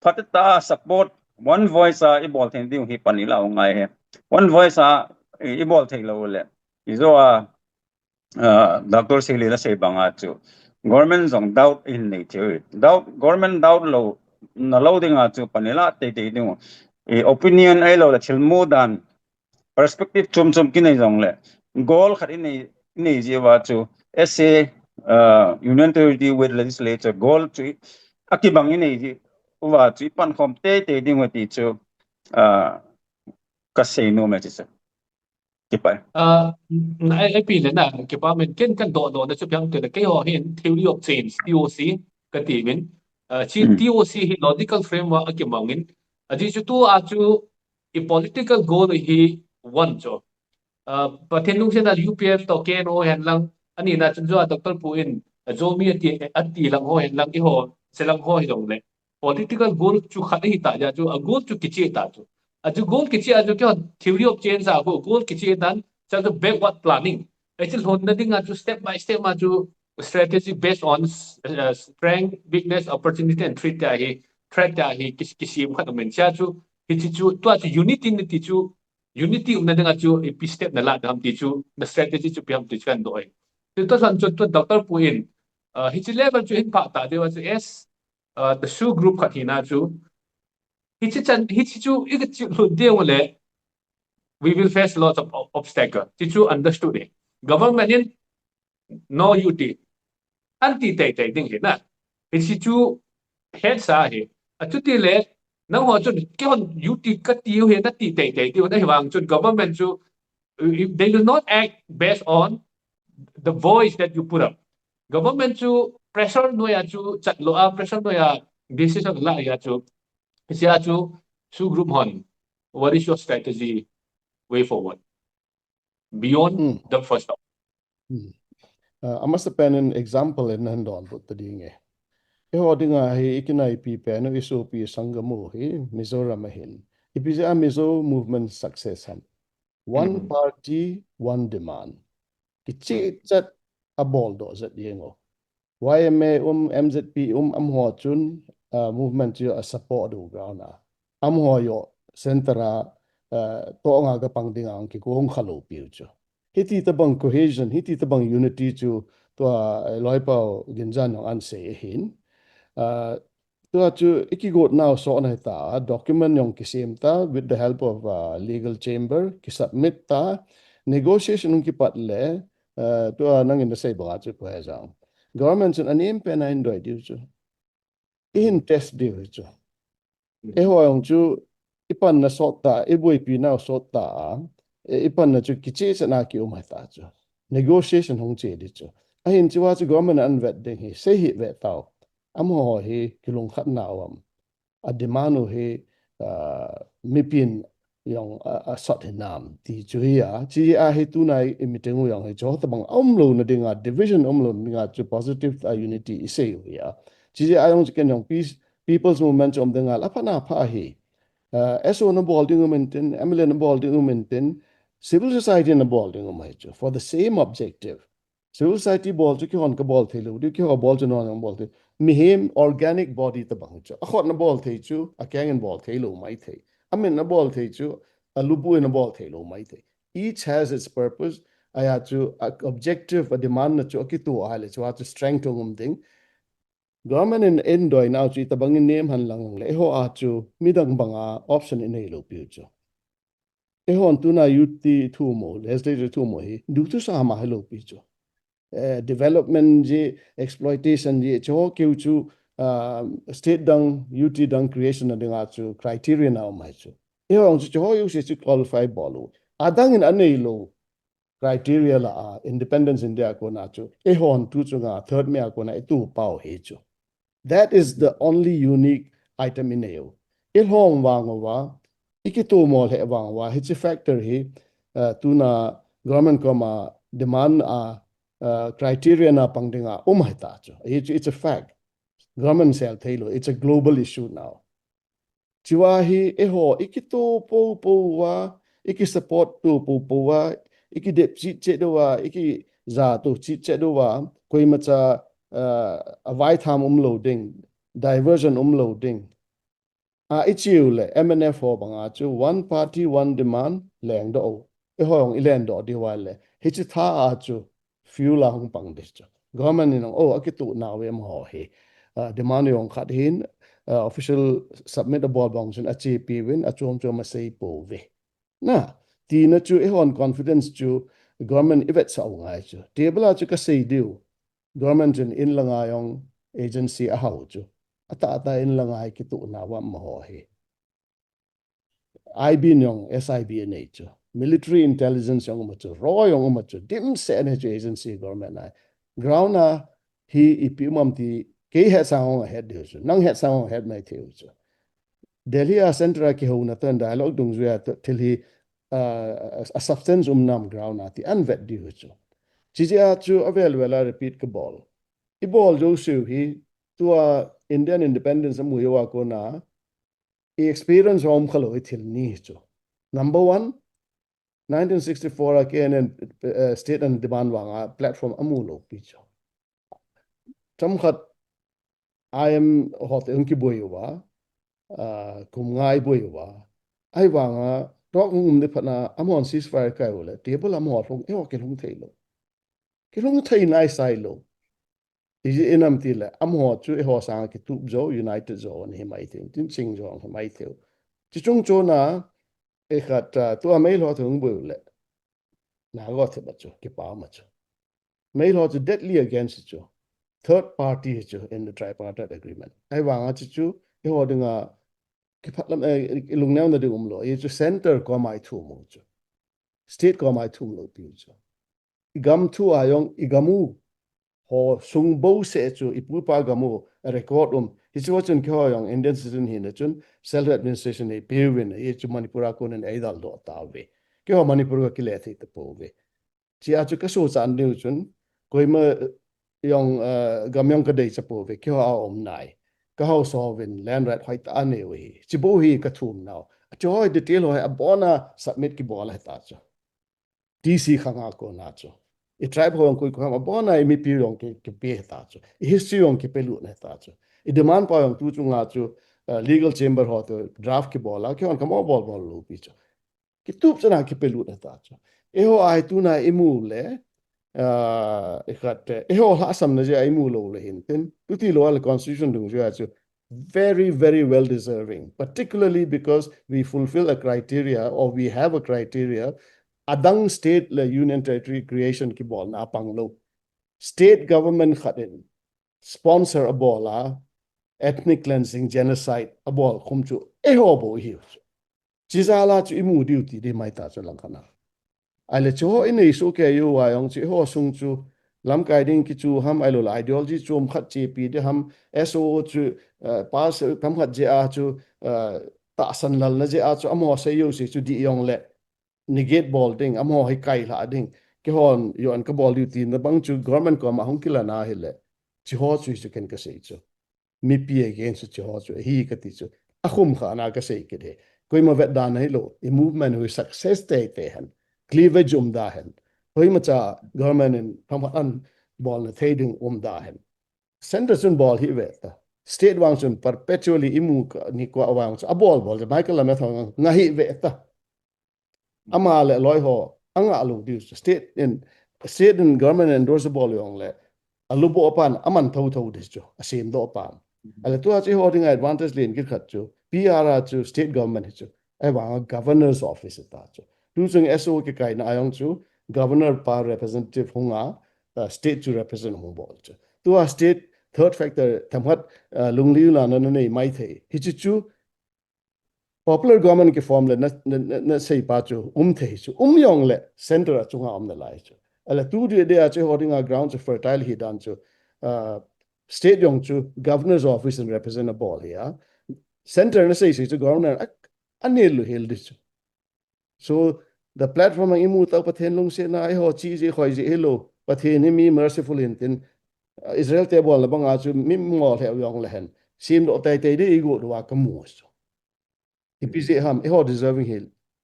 phatah a support one voice a i bol thei ding hi pan i la u ngai he. One voice a i, i bol thei lo le. I jo a, uh, Doctor Sili la sei bang a chu. Government jong doubt in nei thei. Doubt, government doubt lo, na lo ding a chu pan i la tei tei ding. I opinion ai lo le thil mu dan perspective chom chom kinei jong le, goal khat inei, inei ji uva chu, S A, uh, Union Territory with Legislature goal chu a kibang inei ji uva chu i pan khom tei tei ding uva ti chu, uh, ka sei nom e ti chu. Kipa. Uh, na, ai, ai pi le na, kipa men ken kan do do na chu piang te le, kei ho hin theory of change, T O C, ka ti min. Uh, chi T O C hi logical framework a kimang in. A ji chu tu a chu i political goal hi one chu. Uh, Pathen lungset a U P F to K N O hen lang, ani na chun jo a Doctor Pu in, uh, Zomi ati, ati lang ho hen lang, i ho, se lang ho hi jong le. Political goal chu khat hi ta ja chu, a goal chu kichi ta chu. A chu goal kichi a chu kyo theory of change a goal, goal kichi dan, cha chu backward planning. A chu lhon na ding a chu step by step a chu strategy based on, uh, strength, weakness, opportunity and threat ta hi, threat ta hi, kis-, kisim khat men cha chu, hi chi chu, tua chu unity ni ti chu, unity umna dinga chu ipi step na la dam ti chu, na strategy chu ipi ham ti chu kan do ai. Ti to san chu tu Doctor Pu in, uh, hichi level chu hin pha ta deu a chu S, uh, the SoO group khat hina chu. Hichi chan, hichi chu i ka chu lut deu le, we will face lots of ob-, obstacle. Ti chu understood e. Government in no U T. An ti tei tei ding hi na. Hichi chu het sa hi. A chu ti le, nang ho chun, kei hon U T ka ti u hi na ti tei tei ti u na hi vang chun government chu, uh, they will not act based on the voice that you put up. Government chu pressure noi a chu chat lo a, pressure noi a decision la ya chu. Hichi a chu, SoO group hon, what is your strategy way forward? Beyond Hmm. the first round. Hmm. Uh, a masa pen in example in nan don but ta ding e. E ho ding a hi i kinai pi pen u i sopi Sangam u hi Mizoram a hin. Ipi ja Mizo movement success ham. One Hmm. party, one demand. Kichi chat a bol do zat ding o. Y M A um, M Z P um, am ho chun, uh, movement chu a support u ground a. Am ho yo center a, uh, to nga ka pang ding ang ki kong khalo piu chu. Hiti tabang cohesion, hiti tabang unity chu tua, uh, Loipau Ginjan jong an sei hin. Uh, tua chu i kigot nau so na ta, document jong kisem ta with the help of, uh, legal chamber, ki submit ta, negotiation jong kipat le, uh, tua nang in na sei banga chu ko he jang. Government chun anem pen a in doi diu chu. I hin test diu chu. E ho jong chu i pan na sot ta, i buipi nau sot ta, e, i pan na chu kiche se na ki um hai ta chu. Negotiation hung che di chu. Ahin chua chu government in avet ding hi, sei hi vet tau. Amaho hi kilungkhat nau am, a demand u hi, ah, mipin jong a, asot hinam ti chu hi a. Chijeh a hi tunai i meeting u jong hi chu tabang umlouna dinga, division umlouna dinga chu positive, ah, unity i sei u hi a. Chijeh a jong chu ken jong peace, people's movement chu um dinga, la pha na pha hi. Ah, S O na bol ding um intin, M L A na bol ding um intin, civil society na bol ding um ahi chu, for the same objective. Civil society bol chu kihon ka bol thei lou diu, kiho bol chu non jong bol thei. Mihem organic body tabang chu. Akhut na bol thei chu, akeng in bol thei lou maithei. Amin na bol thei chu, alubu in na bol thei lou maithei. Each has its purpose. Ahi chu, a objective, a demand na chu, akituh a le chu, a chu strength um ding. Government in, in doi nau chu, itabang in nem hen lang le, eiho a chu, midang banga option i nei lou piu chu. Eihon tuna youth ti thu mo, legislature thu mo hi, duhthusam ahi lou pi chu. Eh, development jeh, exploitation jeh, chu keu chu, ah, state dang, U T dang creation na dinga chu criteria na um ahi chu. Eihon chu, chu U C chu qualify bol u. Adang in anei lou criteria la a, independence India kona chu. Eihon tu chunga, third May a kona, i tu pau hi chu. That is the only unique item i nei u. I lhong vang uva, i kituh mo lheh vang uva, hiche factor hi, uh, tuna government koma demand a, uh, criteria na pang dinga um ahi ta chu. Hichu, it's a fact. Government sel thei lou, it's a global issue now. Chua hi eiho, i kituh po po uva, i ki support tuh po po uva, i kidep chit chet uva, i kija tuh chit chet uva, koimacha, uh, avaitham um lou ding, diversion um lou ding. A, i chiu le, M N F ho banga chu, one party, one demand, leng doh u. Eiho jong i leng doh diu va le. Hiche tha a chu, fuel a hung pang ding chu. Government in jong, oh, akituh nau ve amaho hi. Uh, demand jong khat hin, uh, official submit abol bang chun, achepi uvin, achom chom asei pouve. Na, tina chu, eihon confidence chu, government i vetsah u ngai chu. Table a chu ka sei diu. Government chun in langa jong agency ahau chu. Atah atah in langa hi kituh nau va amaho hi. I B jong S I B anei chu. Military intelligence jong um a chu. Raw jong um a chu. Dimset anei chu agency government a. Ground a hi ipi um am ti kei hetsah hong het diu chu. Nang hetsah hong het mai thei u chu. Delhi a centre a kihouna toh dialogue dungjuia toh thil hi, uh, a substance um nam ground a ti ahin vet diu chu. Chijeh a chu avel vel a repeat ka bol. I bol jouseu hi tua Indian independence amu jou a kona i experience a um khalou i thil ni hi chu. Number one, nineteen sixty-four a K N N, eh, state ana demand vanga platform amu lou pi chu. Chomkhat I M ho te hung kiboi uva, ah, kum nga i boi uva. Ahivanga, talk hung um ding phat na, amahon ceasefire kai u le, table a amaho lhung, eiho kilhung thei lou. Kilhung thei nai sai lou. Ijeh inem ti le, amaho chu eiho sanga kitup jo, united jo, ana hi mai thei, tin ching jo, ana hi mai thei. Chuche chung chon a, Ei khat, ah, tua Meilhei thu hung boi u le. Naga te ba chu, kipa ma chu. Meilhei chu deadly against chu. Third party chu in the tripartite agreement. Ahivanga chu chu, eiho dinga, kiphat lam, eh, i lungneo na ding um lou. Hichu center koma i thum u chu. State koma i thum lou pi u chu. I gam thu a jong, i gam u ho sung bouseh chu, i pu i pa gam u, a record um. Hichu chun keiho jong Indian citizen hina chun, self administration i pe uvin, hichu Manipur a konin eidal doh tauve. Keiho Manipur ka kile thei tapouve. Chea chu ka sochan diu chun, koima jong, eh, gam jong ka dei cha pouve, keiho a um nai. Ka haosa uvin land right hoitah a nei u hi. Chibou hi ka thum nau. Achu hoi detail hoi abona submit kibol ahi ta chu. T C khang a kona chu. I tribe ho jong koi koi ham abona i mipi jong ki, kipe ta chu. I history jong kipelut na ta chu. I demand pa jong tu chunga chu, uh, legal chamber ho to draft kibol a, kihon kamo bol bol lou pi chu. Kitup chana kipelut na ta chu. Eiho a hi tuna i mu le, uh, i khat, eh, eiho lhahsamna jeh a i mu lou le hin tin. Tuti lou a le constitution dungjuia chu. Very, very well deserving, particularly because we fulfill a criteria or we have a criteria, adang state le union territory creation kibolna apang lou. State government khat in sponsor abol a ethnic cleansing, genocide abol khum chu eiho bou i hiu. Chijeh a chu i mu diu ti di mai ta chu lang khat na. Ahile chu ho i nei soh kei uva jong chu eiho sung chu Lamkai ding kichu ham, ahilouleh ideology chom khat chepi ding ham, S O O chu, uh, pass tam khat jeh a chu, uh, tahsan lalna jeh a chu, amaho sei jouse chu dih jongleh, negate bol ding, amaho hi kailha ding, keihon joh an kabol diu tina bang chu government koma hung kilan ahileh, chuho chu hichu ken kasei chu. Mipi against chu chuho chu, hi kati chu. Akhum kha na kasei kit e. Koima vetdan ahilou, i movement hui success teitei hen. Cleavage um da hen. Koimacha government in phamkhat an bolna thei ding um da hen. Center chun bol hih ve ta. State vang chun perpetually i mu ka, ni kua vang chu abol bol, Michael Lamia thong nga hih ve ta. Ama le aloi ho, anga lou diu chu. State in, state in government endorse bol jongleh, alubo pan, aman thotho diu chu, asemdoh pan. Ahileh tua chu eiho dinga advantage len kit khat chu, P R a chu state government hi chu, ahivanga governor's office ta chu. Tuchung S O kikaina a jong chu, governor pa representative hunga, uh, state chu represent hung bol chu. Tua state third factor, themkhat, uh, lunglhaina na nei maithei. Hichu chu, popular government kiform le na, na, na, nasei pa chu um thei chu. Um jongleh center a chunga um nalai chu. Ahileh tu dia dia chu eiho dinga ground chu fertile hi dan chu, uh, state jong chu governor's office in represent abol hi a. Center nasei sei chu governor a, anel lou hel di chu. So, the platform a i mu tau Pathen lungsetna, eiho chi jeh, khoi jeh hilou. Pathen hi mi merciful in tin, uh, Israel te bolna banga chu mi ngol he u jongleh hen. Semdoh teitei ding i got uva kamu chu. Ipi jeh ham, eiho deserving hi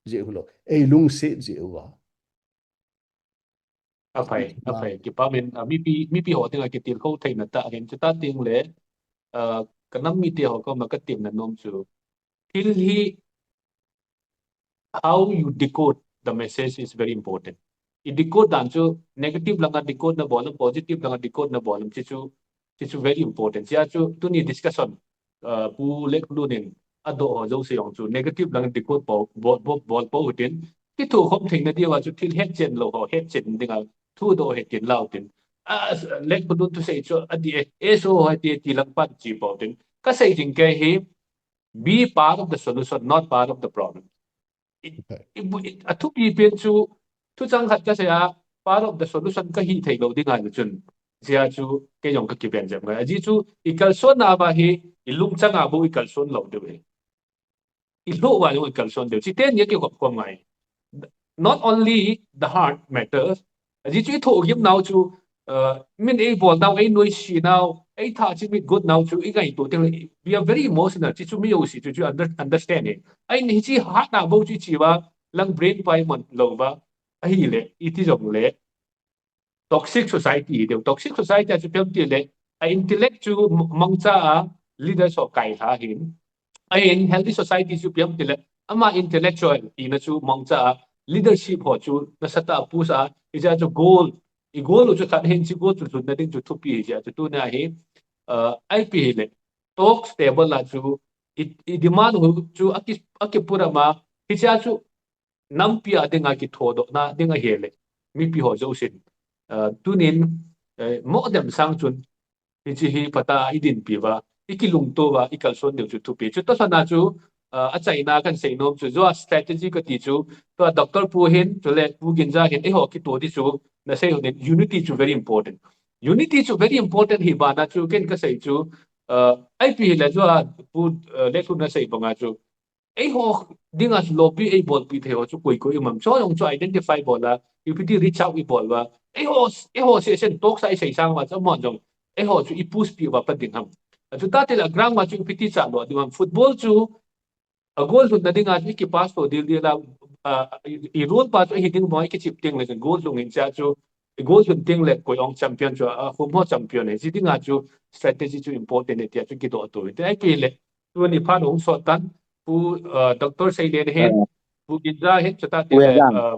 jeh hilou. Ei lungset jeh uva. Aphai, aphai. Kipa min, ah, mipi, mipi ho dinga kitilkhou theina tah hin, chuti teng le, ah, ka nam mite ho koma katemna nom chu. Thil hi, how you decode the message is very important. I decode dan chu negative langa decode nabol, positive langa decode nabol, chu chu, chu chu very important. Chia chu tuni discussion, uh, Pu Lekhlun in adoh ho jouse jong chu negative langa decode bol, bol, bol, bol pou hitin. Kithokhom theina diuva chu thil hetchen lou ho hetchen dinga thudoh hitin lau tin. A, Lekhlun thusei chu adih e, S O O ho ati, ti lang pan chi pou tin. Kasei jing kei hi, be part of the solution, not part of the problem. I, i, i, athupi pen chu, thuchang khat kasei a, part of the solution kahi theilou dinga chun. Chia chu, kei jong kakiben jep ngai. Ajeh chu, i kalsonna uva hi, i lungchang a bou i kalson lou diu hi. I lou uva jong i kalson diu. Chuteng ni a kikhop khom ngai. Not only the heart matters, ajeh chu i thohgim nau chu, uh, min eibol nau, ei nuisat nau, ei thachimit got nau chu i ngaito teng le, we are very emotional, chu chu mi jouse chu chu under-, understand e. Ahin hiche heart na bou chu i chi uva, lang brain pa i man lou uva, ahileh, iti jongleh. Toxic society hi diu. Toxic society a chu ipi ham tileh, a intellect chu m-, mangcha a leaders ho kailha hin. Ahin healthy society chu ipi ham tileh, ama intellectual tina chu mangcha a leadership ho chu nasatah a push a, hichea chu goal, i goal u chu khat hin, hiche goal chu lhunna ding chu thupi hi jeh a chu tunia hi, uh, ipi hileh, talks table a chu i, i demand u chu aki, akipurama, hichea chu nampi a dinga kithodohna ding ahileh, mipi ho jousen, uh, tunin, eh, mo dem sang chun, hiche hi phatah a i dinpi uva, i kilungto uva, i kalson diu chu thupi. Chutoh lhona chu, uh, achaina kahin sei nom chu, jo a strategy kati chu, tua Doctor Pu hin, chule Pu Ginza hin, eiho kito di chu, nasei hon in, unity chu very important. Unity chu very important hi bana chu, ken kasei chu, uh, ipi hileh jo a Pu, uh, Lekhlun nasei banga chu, eiho dinga lobby eibolpi thei ho chu koi koi um am. Chu jong chu identify bol a, ipi ti reach out ibol uva. Eiho, eiho session talks a isei sang uva chu amahon jong eiho chu i push pi uva pan ding ham. Chuti teng le ground uva chu ipi ti cha lo ding ham. Football chu a goal lhunna dinga chu i kipass to dildil a, a, i, i rule pa chu hi ding bou i kichip teng le chun goal lhung in cha chu i goal lhun teng le koi ong champion chu a khum ho champion hi. Hiche dinga chu strategy chu important e tia chu kidoh to. Tia ipi le Tuni phat hung sot tan, Pu, uh, Doctor Seilen hin, uh, Pu Ginza hin, chuti teng le, uh,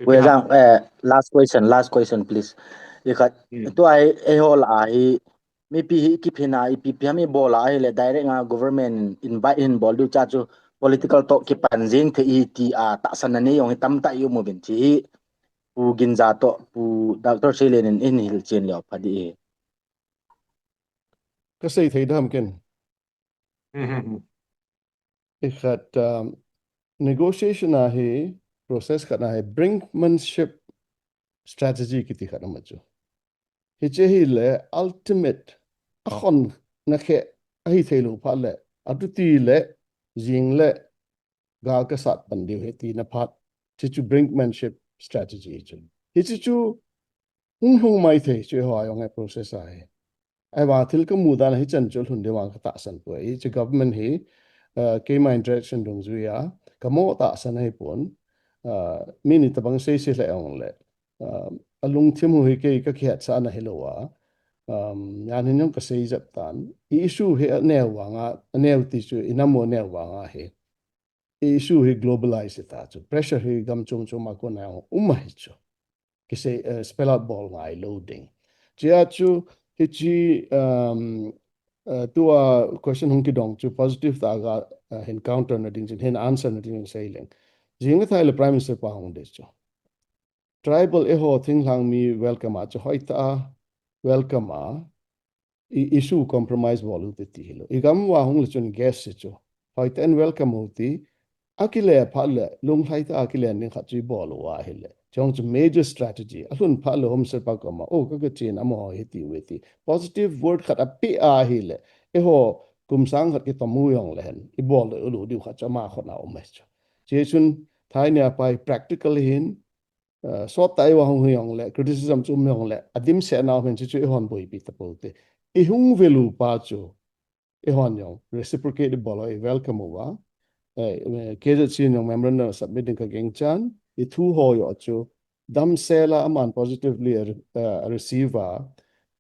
Pu Ejang, uh, last question, last question, please. Ikhat, hmm. Tua hi, eiho lah a hi, mipi hi kiphin a, ipi pi ham ibol a ahileh, direct nga government invite hin bol diu cha chu, political talk kipan jing thei hi ti a, tahsan na nei jong hi tamtah i um uvin ti hi, Pu Ginza toh, Pu Doctor Seilen in, in hilchen leu pha ding hi. Kasei thei dem ken. Hmm, hmm, hmm. Ikhat, um, negotiation a hi, process khat a hi, brinkmanship strategy kiti khat ama chu. Hiche hi le ultimate, akhon na khe, ahi thei lou phat le, atuti le, jing le, gal ka sat pan diu hi tina phat. Hichu brinkmanship strategy chu. Hichu chu, hung hung mai thei chu ho ayong e process ahi. Ahivang thil ka mu dan hichan chu lhun ding vang ka tahsan poi. Hichu government hi, uh, keima interaction dungjuia, ka mo tahsan ahi pon. Uh, mi ni tabang sei sei le ong le. Uh, alungthim u hi kei ka kihetsah na hilou a. Um, yan hin jong ka sei jep tan. I issue hi aneo vanga, aneo ti chu i nam u aneo vanga hi. I issue hi globalize ta chu. Pressure hi gam chom chom a kona um ahi chu. Kisei, uh, spell out bol ngai lou ding. Chia chu hichi, um, uh, tua question hung kidong chu positive ta ga, uh, hin counter na ding chin, hin answer na ding sei leng. Jing thai le Prime Minister pa hung de chu. Tribal eiho thinglhang mi welcome a chu hoitah a welcome a, i issue compromise bol u te ti hilou. I gam uva hung le chun guest chu hoitah in welcome u ti, akile phat le lunglhai tah a kile ning khat chu i bol u ahile. Chong chu major strategy. Alhun phat le Home Minister pa koma, oh, ka ka chin amaho hi ti u ti. Positive word khat ape ahile. Eiho kum sang khat kitom u jong le hen. I bol u lou diu khat chu ama khut na um e chu. Hichun thai nia pai practical hin, uh, sot tah a i va hung hi jong le, criticism chu um jong le, adimset na hin chu chu eihon boipi ta pou te. I hung value pa chu, eihon jong, reciprocate bol u, i welcome uva. Eh, eh, K Z C jong memorandum submit ding ka gingchan, i thu ho jong chu, damsel a aman positively, uh, receive a,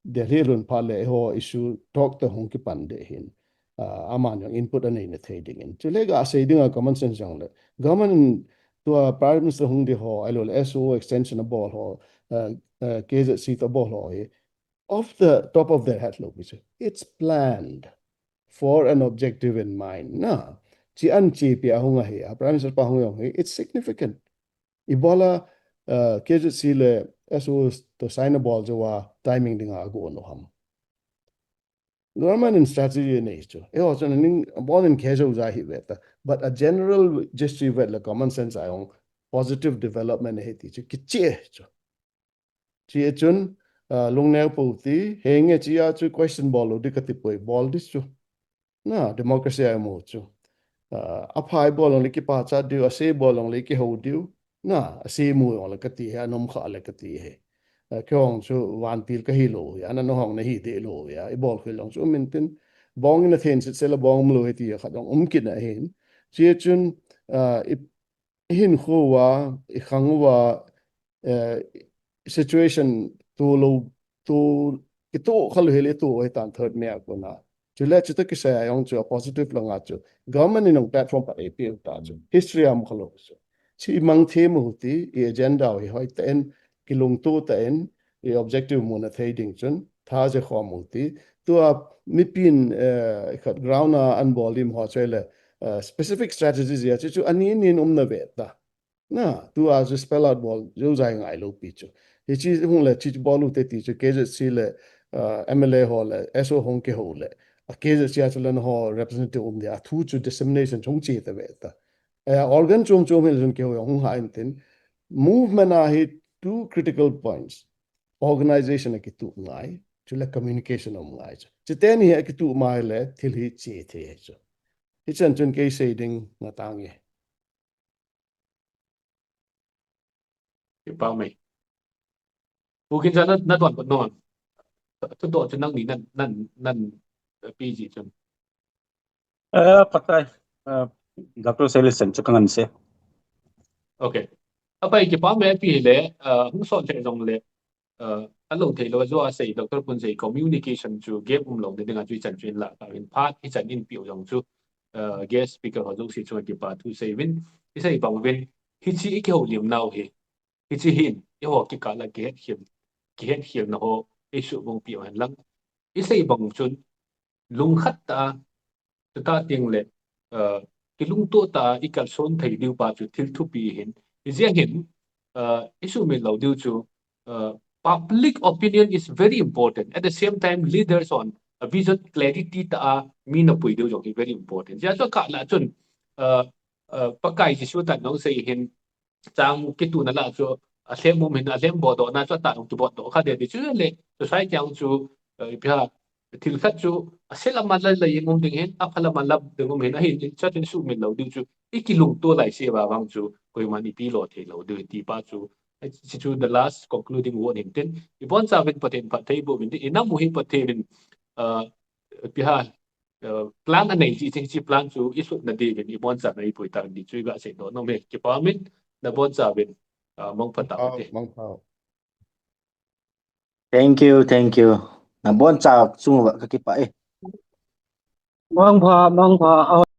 Delhi lhun phat le eiho issue talk te hung kipan de hin. Uh, aman jong input anei na thei ding in. Chule ka sei ding a common sense jong le. Government tua Prime Minister hung di ho, ahilou le S O extension a bol ho, uh, uh, K Z C ta bol ho hi. Off the top of their head lou pi chu. It's planned for an objective in mind. Na, chi an chi pi a hung ahi, a Prime Minister pa hung jong hi, it's significant. Ibola, uh, K Z C le S O to sign a bol jo a timing ding a go no ham. Government in strategy nei chu. Eiho chun ning bon in khe jo ja hi ve ta. But a general gesture ve le common sense a jong positive development hi ti chu kiche chu. Chi e chun, uh, lungneo pou ti, henge chi a chu question bol lou di kati poi bol di chu. Na, democracy a mu chu. Uh, aphai bol lou le kipachat diu, asei bol lou le kihou diu. Na, asei mu lou le kati he, anom kha le kati he. Uh, kihong chu vantil ka hi lou ya, na no hong na hi de lou ya, i bol khoi lou chu um in tin. Bong in a then sit se la bong mu lou he ti khat jong um kit na hin. Chi e chun, uh, i, i hin khu va, i khang va, uh, situation tu lou, tu, kitu kha lou he le tu oi tan third me a ko na. Chule chuta kisei a jong chu a positive langa chu. Government in jong platform pat eipe u ta chu. History a mu kha lou chu. Chi i mang them u ti, i agenda u hi hoitah in, kilungto tah in, i objective mu na thei ding chun, tha je khom u ti. Tua mipin, eh, khat ground a an bol lim ho choi le, eh, specific strategies ya chu, chu ani nin um na ve ta. Na, tua chu spell out bol, jo jai ngai lou pi chu. Hichi hung le, chi bol u te ti chu, K Z C le, uh, M L A ho le, S O hung kihou le. A K Z C a chu le na ho representative um dia, thu chu dissemination chung chi ta ve ta. Eh, organ chom chom hin jun kihou hung ha in tin. Movement a hi two critical points. Organization a kitu ngai, chu le communication um ngai chu. Chi te ni he kitu mai le, thil hi chi the chu. Hichan chun kei sei ding na tang ye. Kipa mai. Pu Ginza na, na don no. Tu do chu nang ni nan, nan, nan, eh, P G chun. Eh, patai. Eh, Doctor Selison chu kangan se. Okay. Apai kipa mai pi le, eh, hung son the jong le. Uh, a lo thei lo, jo a sei, Doctor Pun sei, communication chu gap um lo na dinga chu i chan chu in la, ka in phat, i chan in piu jong chu, uh, guest speaker ho jong si chu kipa thu sei vin, i sei bang vin, hichi i kihou lim nau hi, hichi hin, i ho kikah la kihet khel, kihet khel na ho, i su bang piu hen lang, i sei bang chun, lungkhat ta, chuta teng le, uh, kilungto ta, i kalson thei diu pa chu thil thupi hin. Hijeh hin, uh, i sumil lo diu chu, uh, public opinion is very important. At the same time, leaders on a vision clarity ta a mi na pui diu jong hi very important. Jeh chu ka la chun, uh, uh, Pakai Jesu ta nong sei hin, chang kitu na la chu, alhem um hin, alhem botdohna chu atah in kibotdoh kha ding ti chu le, society a chu, eh, ipi ham, thil khat chu, aselam a la, la jing um ding hin, aphalam a la ding um hin, ahin, icha tin sumil lou ding chu, ikilungto lai se va vang chu, koiman ipi lo thei lou ding ti pa chu, eh, chi chu the last concluding word hin tin, ibonchauvin Pathen phatthei boh uvin tin, inam u hi Pathen in, eh, ipi ham, eh, plan anei ji, chi, chi plan chu, isutna diuvin, ibonchan a ipui tan ti chu, iga seidoh nom e, kipa min, nabonchauvin, eh, mangpha tah u te. Mangpha. Thank you, thank you. Naboncha chung uva kakipah e. Mangpha, mangpha.